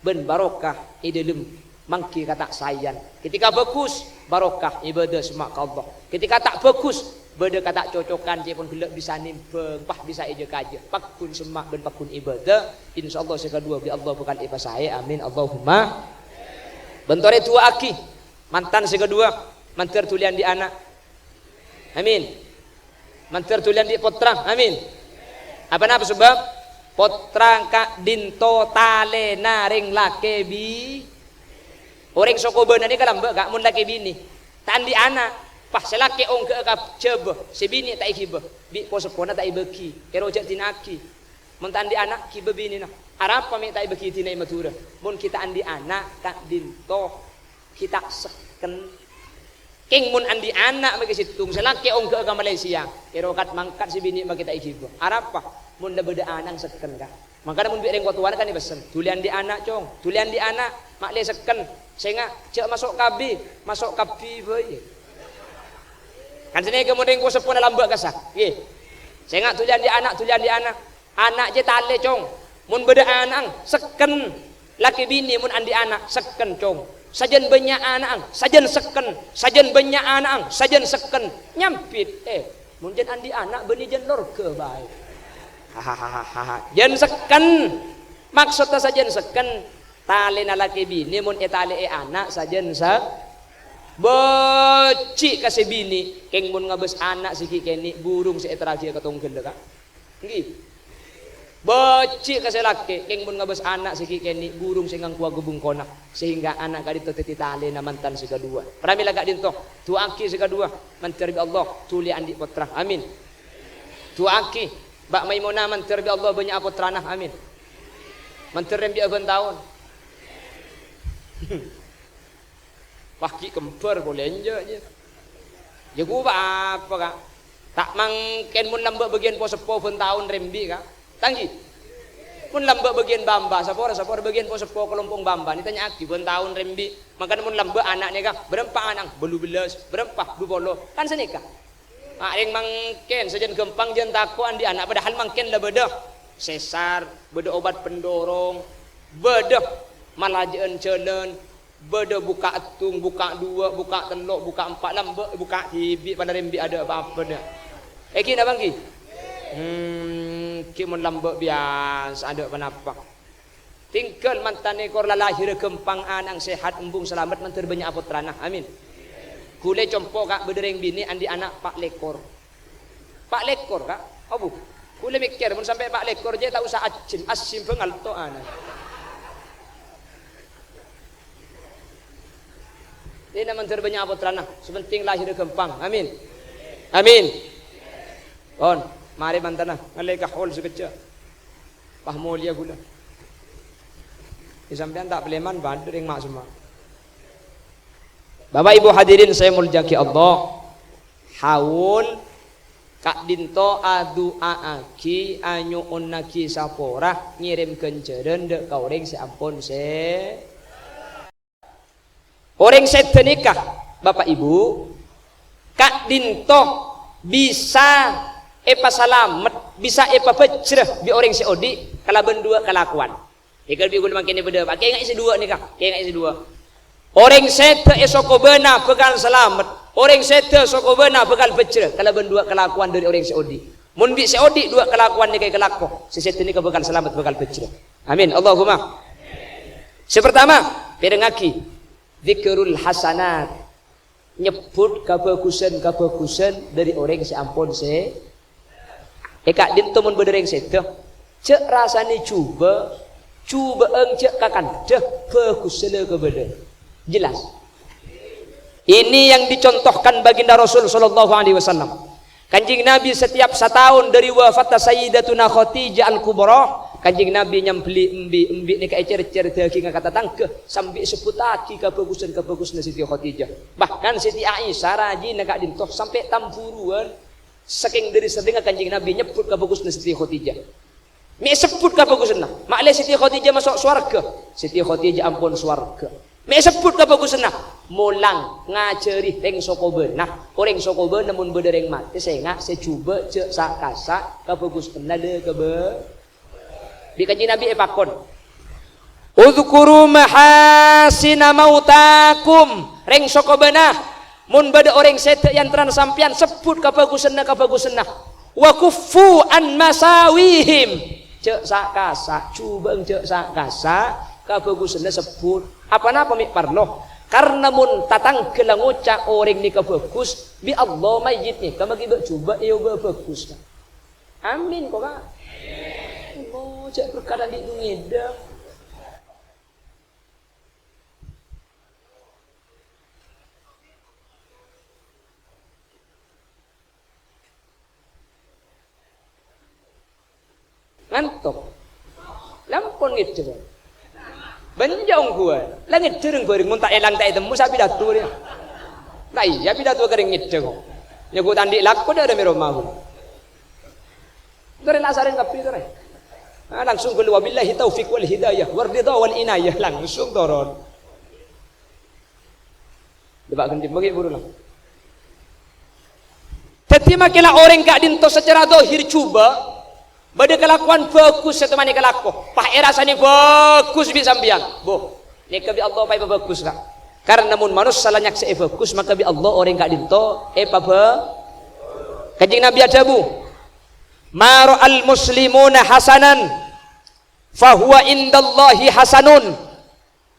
bân barokah è dhâlem mangghi kata' saèyan. Ketika bagus, barokah ibadah semma' ka Allah. Ketika ta' bagus, bâdâ kata' cocokan, cè' pon ghellâ' bisa nèmbhâng, pas bisa èjâ-kajâ. Pagghun semma' bân pagghun ibadah, insyaallah sè kaduwâ bi' Allah bhâkal èpasaè. Amin. Allahumma. Bân torè du'aaghi, manten sè kaduwâ, mandhâr dhuli andi' ana'. Amin. Mandhâr dhuli andi' pottra. Amin. Apa napa sabâb? Pottra ka'dinto talèna rèng lakè bi-, orèng sokobâna nèka lambâ', Ka', mon lakè binè. Ta' andi' ana', pas sè lakè ongghâ'â ka Jhâbâ, sè binè ta' èghibâ, bi' po-seppona ta' èbâghi, èro jhâ' dina'aghi. Mon ta' andi' ana', ghibâ binèna. Arapa mè' ta' èbâghi dina'è Madhurâ? Mon ghi' ta' andi' ana', ka'dinto ghi' ta' sekken. Kèng mon andi' ana' makè sèttong, sè lakè ongghâ'â ka Malaysia, èro kat-mangkat sè binè makè ta' èghibâ. Arapa? Mon la bâdâ ana' sekken, Ka'. Mangkana mon bi' rèng kotowana kan èpessen, "Dhuli andi' ana', Cong. Dhuli andi' ana', ma' lè sekken. Sènga', jhâ' maso' kabbhi, maso' kabbhi bhâi." Kan sanèka mon rèng po-seppona lambâ' kassa'. Ngghi. "Sènga', dhuli andi' ana', dhuli andi' ana'." Ana' jhâ' talè, Cong. Mon bâdâ ana'na, sekken. Lakè binè mon andi' ana', sekken, Cong. Sajân bânnya' ana'na, sajân sekken. Sajân bânnya' ana'na, sajân sekken. Nyambit, eh, mon jhân andi' ana', bânnè jhân lorga bhâi. Hahaha. Jhân sekken. Maksodda sajân sekken, talèna lakè binè mon ètalè'è ana', sajân sè-, bâji' ka sè binè, kèng mon ngabâs ana' sè ghi' kènè', burung sè èterraghi ka tongghâlla, Ka'. Ngghi. Bâji' ka sè lakè, kèng mon ngabâs ana' sè ghi' kènè', burung sè ngangkowa ghâ-bungkona, sehingga ana' ka'dinto dhâddhi talèna mantan sè kaduwâ. Pramèla ka'dinto, du'aaghi sè kaduwâ, mandhâr bi' Allah, dhuli andi' pottra. Amin. Du'aaghi, Mbak Maimunah mandhâr bi' Allah bânnya' pottrana. Amin. Mandhâr rembi'â bân taon. Wah, ghi' kembhâr polè enjâ', jâ. Yâ, ghâbây apa, Ka'? Ta' mangkèn mon lambâ' bâgiyân po-seppo bân taon rembi', Ka'. Ta' ngghi? Mon lambâ' bâgiyân bâ'-embâ', sapora, sapora bâgiyân po-seppo kalompo' bâ'-embâ', nè tanya'aghi bân taon rembi'. Mangkana mon lambâ' ana'na, Ka', bârâmpa ana'na? Bâllu bellâs. Bârâmpa? Du polo. Kan sanèka. A'rèng mangkèn, sajân ghâmpang jân tako' andi' ana', padahal mangkèn la bâdâ sesar, bâdâ obat pendorong, bâdâ malajâ'ân jhâlân, bâdâ bukka' èttung, bukka' duwâ', bukka' tello', bukka' empa', lambâ' bukka' dhibi', padâ rembi' adâ' apa-apa, dâ. Èngghi napa èngghi? Hmm, èngghi mon lambâ' biyasa, adâ' ponapa. Tinggal mantan èkor la lahèra ghâmpang, ana'na sehat, embung salamet, mandhâr bânnya' pottrana. Amin. Ghulâ compo', Ka', bâdâ rèng binè' andi' ana' pa' lèkor. Pa' lèkor, Ka'? Abu. Ghulâ mèkkèr, mon sampè' pa' lèkor jâ' ta' osa ajjhân, assimbhâng alto ana'. Dina mandhâr bânnya' pottrana, sè pentèng lahèra ghâmpang. Amin. Amin. Pon, marè mantanna, ngallè ka hol sakejjhâ'. Pas molèya ghulâ. È sampèyan ta' palèman, bâdâ rèng ma'-, semma'. Bapa' Ibu hadirin sè èmoljâ'aghi Allah, haul ka'dinto adu'a'aghi, anyo'onnaghi sapora, ngèrèm ghânjhârân dâ' ka orèng sè ampon sè Orèng sèdhâ nèka, Bapa' Ibu, ka'dinto bisa èpasalamet, bisa èpabhâjhrâ bi' orèng sè odi' kalabân duwâ' kalakowan. Nèka bi' ghulâ mangkèn bâdâ, Pa', kènga'è sè duwâ' nèka, kènga'è sè duwâ'. Orèng sèdhâ è sokobâna bhâkal salamet, orèng sèdhâ sokobâna bhâkal bhâjhrâ kalabân duwâ' kalakowan dâri orèng sè odi'. Mon bi' sè odi' duwâ' kalakowan nèka èkalako, sè sèdhâ nèka bhâkal salamet, bhâkal bhâjhrâ. Amin. Allahumma. Sè partama, pèrengngaghi, dzikrul hasanat. Nyebbhut kabhâghusân-kabhâghusân dâri orèng sè ampon sè, è ka'dinto mon bâdâ rèng sèdhâ, jhâ' rasanè jhubâ', jhubâ'âng jhâ' ka kandhâ, bhâghus sala ka bâdâ. Jelas? Ini yang dicontohkan baginda Rasul sallallahu alaihi wasallam. Kanjeng Nabi setiap sataon dâri wafatta Sayyidatuna Khadijah Al-Kubra, Kanjeng Nabi nyambelli embi'-embi' nèka ècèr-cèr dhâghingnga ka tatangghâ, sambi èsebbhuttaghi kabhâghusân-kabhâghusânna Siti Khadijah. Bahkan Siti Aisyah rajina ka'dinto sampè' tamburuwân, sakèng dâri serrèngnga Kanjeng Nabi nyebbhut kabhâghusânna Siti Khadijah. Mè' èsebbhut kabhâghusânna. Ma'lè Siti Khadijah maso' sowarghâ. Siti Khadijah ampon sowarghâ. Mè' èsebbhut kabhâghusânna. Molang ngajhâri rèng sokobâna. Orèng sokobâna mon bâdâ rèng matè, sènga' sè jhubâ' jhâ' sa'-kasa' kabhâghusânna lè kabâ-. Bi' Kanjeng Nabi èpakon, "Udzkuru mahasina mautakum." Rèng sokobâna, Mon bâdâ orèng sèdhâ è antarana sampèyan sebbhut kabhâghusânna, kabhâghusânna, "Wa kuffu an masawihim." Jhâ' sa'-kasa', jhubâ'âng jhâ' sa'-kasa', kabhâghusânna sebbhut. Apa-napa mè' parlo? Karna mon tatangghâ la ngoca' orèng nèka bhâghus, bi' Allah mayyit nèka makè bâ' jhubâ' èobâ bhâghus. Amin, ko', Ka'? Oh, jhâ' berkat andi' ngèdhâng. Ngantok. La ampon ngèdhâng. Bânnya' ongghuwân. La ngèdhâng bhâreng mon ta' èlang ta' ètemmo sè apidato rèya. La iyâ apidato kèrèng ngèdhâng. Nyoghu ta' andi' lako dâ' remma roma ghun. Torè la asarèn kabbhi torè. Ah, langsung ghâllu, "Wabillahi taufiq wal hidayah, war ridha wal inayah." Langsung toron. Coba ghântè, mangkè buru lang. Dhâddhi, makè la orèng ka'dinto sacara dhahir jhubâ', bâdâ kalakowan bhâghus sè toman èkalako. Pas èrasanè bhâghus bi' sampèyan. Bo, nèka bi' Allah pas èpabhâghus, Ka'. Karna mon manossa la nyaksè'è bhâghus, maka bi' Allah orèng ka'dinto èpabhâ-, Kanjeng Nabi adhâbu, "Ma ra'al muslimuna hasanan, fahuwa indallahi hasanun."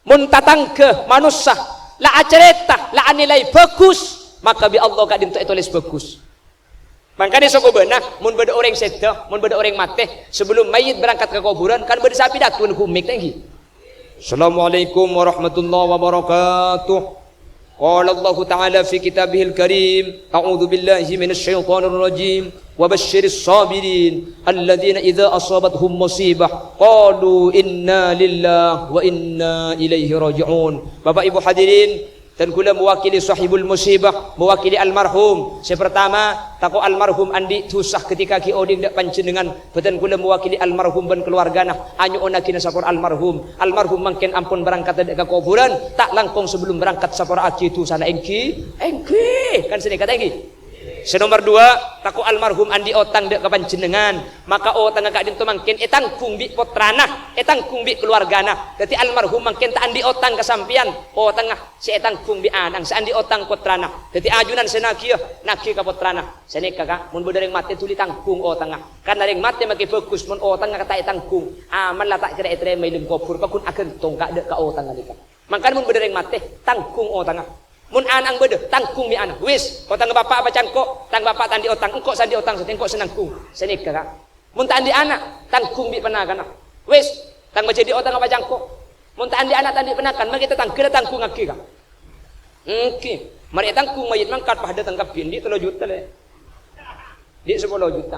Mon tatangghâ manossa la acarèta, la anilai bhâghus, maka bi' Allah ka'dinto ètolès bhâghus. Mangkana sokobâna, mon bâdâ orèng sèdhâ, mon bâdâ orèng matè, sabellum mayyit berangkat ka kobhurân, kan bâdâ sè apidato ghun mik ta' èngghi? "Assalamualaikum warahmatullahi wabarakatuh. Qala Allahu ta'ala fi kitabihil karim, a'udzu billahi minasy syaithanir rajim. Wa basysyiris sabirin, alladzina idza asabathum musibah, qalu inna lillahi wa inna ilaihi raji'un." Bapak Ibu hadirin, dan ghulâ mewakili sahibul musibah, mewakili almarhum. Sè partama, tako' almarhum andi' dhusa ketika ghi' odhing dâ' panjhennengngan. Bhâdhân ghulâ mewakili almarhum bân kalowargana, anyo'onnaghi sapora almarhum. Almarhum mangkèn ampon berangkat dâ' ka kobhurân, ta' langkong sabellum berangkat sapora'aghi dhusana èngghi, èngghi. Kan sanèka ta' èngghi? Sè nomer duwâ', tako' almarhum andi' otang dâ' ka panjhennengngan, maka otangnga ka'dinto mangkèn ètangghung bi' pottrana, ètangghung bi' kaluwargana. Dhâddhi almarhum mangkèn ta' andi' otang ka sampèyan, otangnga sè ètangghung bi' ana'na, sè andi' otang pottrana. Dhâddhi ajunan sè naghiyâ, naghi ka pottrana. Sanèka, Ka', mon bâdâ rèng matè dhuli tangghung otangnga. Karna rèng matè makè bhâghus mon otangnga ta' ètangghung. Amalla ta' kèra ètarèma è dâlem kobhur, paggun aghântong ka'dâ' ka otangnga nèka. Mangkana mon bâdâ rèng matè, tangghung otangnga. Mon ana'na bâdâ, tangghung bi' ana'. Wis, otangnga bapa' apa cangko'? Tang bapa' ta' andi' otang, engko' sè andi' otang, engko' sè nangghung. Sanèka, Ka'. Mon ta' andi' ana', tangghung bi' ponakanna. Wis, tang bâjâ andi' otang apa cangko'? Mon ta' andi' ana', ta' andi' ponakan, makè tatangghâ la tangghungngaghi, Ka'. Èngghi, marè ètangghung mayyit mangkat, pas dâteng kabbhi, andi' tello juta, lè. Andi' sapolo juta.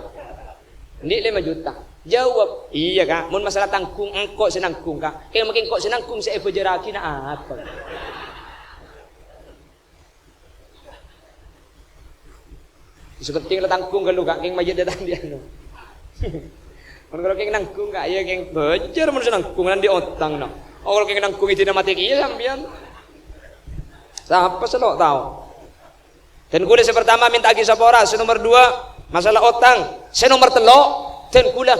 Andi' lèma juta. Jawab, "Iyâ, Ka', mon masalah tangghung, engko' sè nangghung, Ka'. Kèng makè engko' sè nangghung sè èbâjârraghi na' apa?" Sè pentèng la tangghung ghâllu, Ka', kèng mayyit dâteng andi' anu. Mon ghâllu kèng nangghung, Ka', iyâ kèng bâjâr mon sè nangghung, andi' otang, no. Oh, ghâllu kèng nangghung èdina matè kèya sampèyan. Sapa sè lo' tao? Dân kaulâ sè partama mènta'aghi sapora, sè nomer duwâ' masalah otang, sè nomer tello' dân kaulâ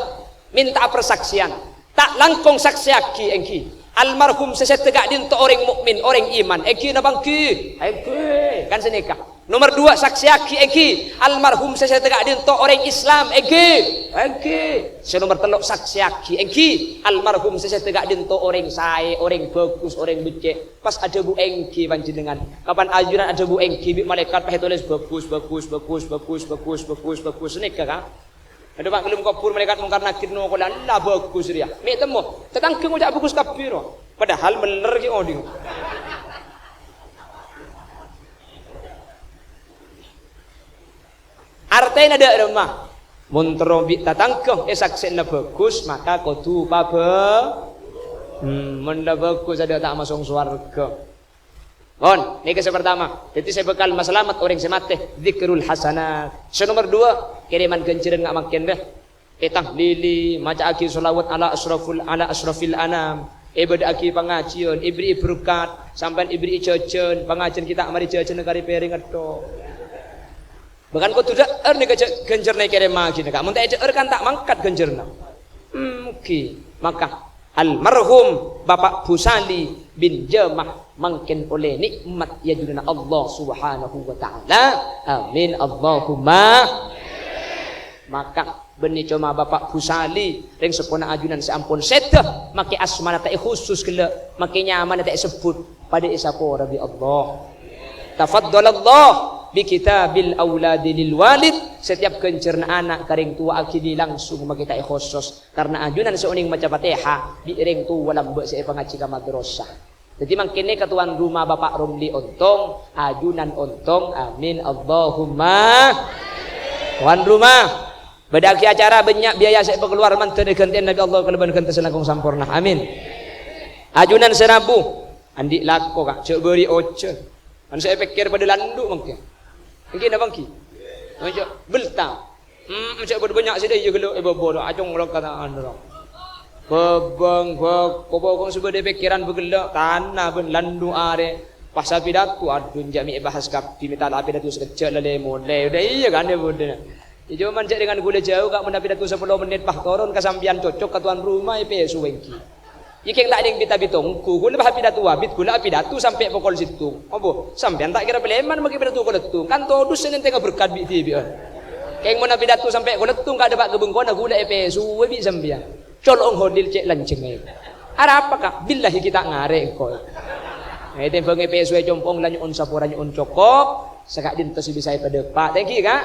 mènta'a parsaksèyan. Ta' langkong saksèyaghi èngghi almarhum sè sèdhâ ka'dinto orèng mukmin, orèng iman, èngghi napa èngghi? Èngghi. Kan sanèka. Nomer duwâ' saksèyaghi èngghi almarhum sè sèdhâ ka'dinto orèng Islam, èngghi? Èngghi. Sè nomer tello' saksèyaghi èngghi almarhum sè sèdhâ ka'dinto orèng saè, orèng bhâghus, orèng beccè'. Pas adhâbu èngghi panjhennengngan. Kapan ajunan adhâbu èngghi bi' malaèkat pas ètolès bhâghus, bhâghus, bhâghus, bhâghus, bhâghus, bhâghus, bhâghus. Nèka, Ka'. Adâ, Pak, è dâlem kobhur malaèkat Mungkar Nakir nokola, "La bhâghus rèya." Mè' temmo, tatangghâ ngoca' bhâghus kabbhi, ro. Padahal mellèr ghi' odi'. Artèna dâ' remma. Mon terro bi' tatangghâ èsaksèna bhâghus, maka kodhu pabhâ-, hmm, mon la bhâghus adâ' ta' masong sowarghâ. Pon, nèka sè partama. Dhâddhi sè bhâkal masalamet orèng sè matè, dzikrul hasanat. Sè nomer duwâ', kèrèman ghânjhârân nga' mangkèn, rè. Ètahlili, maca'aghi sholawat ala asyraful, ala asyrafil anam. Èbâdâ'âghi pangajiyân, èberri'i berkat, sampèyan èberri'i jhâjhân, pangajiyân ghi' ta' marè jhâjhâna karè pèrèng ètto'. Bahkan kodhu dhâ'âr nèka jhâ-, ghânjhârânna èkèrèmmaghina, Ka'. Mon ta' èdhâ'âr kan ta' mangkat ghânjhârânna. Èngghi. Maka almarhum Bapak Busali bin Jamah mangkèn ollè nè'mat è ajunanna Allah Subhanahu wa Ta'ala. Amin. Allahumma. Maka bânnè coma Bapak Busali, rèng seppona ajunan sè ampon sèdhâ, makè asmana ta' èkhusus ghellâ', makè nyamana ta' èsebbhut. Padâ èsapora bi' Allah. Tafaddalallah bi kitabil auladi lil walid. Setiap ghânjhârânna ana' ka rèng towa aghili langsung makè ta' èkhosos. Karna ajunan sè onèng maca Fatihah bi' rèng towa lambâ' sè èpangajhi ka madrasah. Dhâddhi mangkèn nèka tuan rumah Bapak Romli ontong, ajunan ontong, amin, Allahumma. Tuan rumah, bâdâ'âghi acara bânnya' biaya sè èpakalowar mandhâr èghântè'an Nabi Allah kalabân ghântè sè langkong samporna. Amin. Ajunan sè rabu, andi' lako, Ka', jhâ' bâri' ojhân. Kan sè èpèkkèr padâ landhu' mangkèn. Èngghi napa èngghi? Ojhân, belta. Hmm, jhâ' bâdâ bânnya' sè dâ' iyâ ghellâ' è bâbâ, acong lok kata anu, lok. Bâbâng, bâk-, kobâ kong sè bâdâ pèkkèran bâ ghellâ', tana bân landhu' arè. Pas apidato, adhu, jhâ' mè' èbahas kabbhi, mè' ta' la apidato sakejjhâ' la lè-molè. Udah iyâ kan, ya, bâdâ. Ya, coma jhâ' dengan ghulâ jhâu, Ka', mon apidato sapolo mennit, pas toron ka sampèyan cocok ka tuan rumah, èpèso èngghi. Yâ kèng ta' nèng bit-abit ongghu, ghulâ bâ apidato abit, ghulâ apidato sampè' pokol sèttong. Apa? Sampèyan ta' kèra palèman makè pidato kolèttong. Kan todus sè nèntènga berkat bi' dhibi'ân. Kèng mon apidato sampè' kolèttong, kadâ' pa' ka bengkona ghulâ èpèsoè bi' sampèyan. Colo'ong hodil cè' lanjheng aè. Arapa, Ka'? Billahi ghi' ta' ngarè' engko'. Aè tèmbhâng èpèsoè compo'ong la nyo'on sapora nyo'on cokop, saka'dinto sè bisa èpadâpa'. Thank you, Ka'.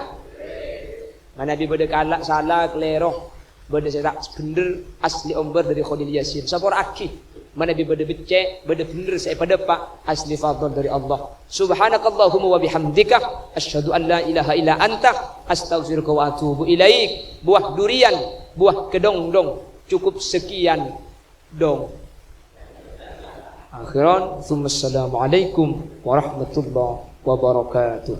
Manabi bâdâ kala', sala, kalèro. Bâdâ sè ta' bhendher, asli ombâr dâri Kholil Yasin. Sapora'aghi. Manabi bâdâ beccè', bâdâ bhendher sè èpadâpa', asli fadl dâri Allah. Subhanakallahumma wa bihamdika, asyhadu an la ilaha illa anta, astaghfiruka wa atubu ilaik. Buah durian, buah kedondong. Cukup sekian dong. Akhiran, tsumma assalamualaikum warahmatullahi wabarakatuh.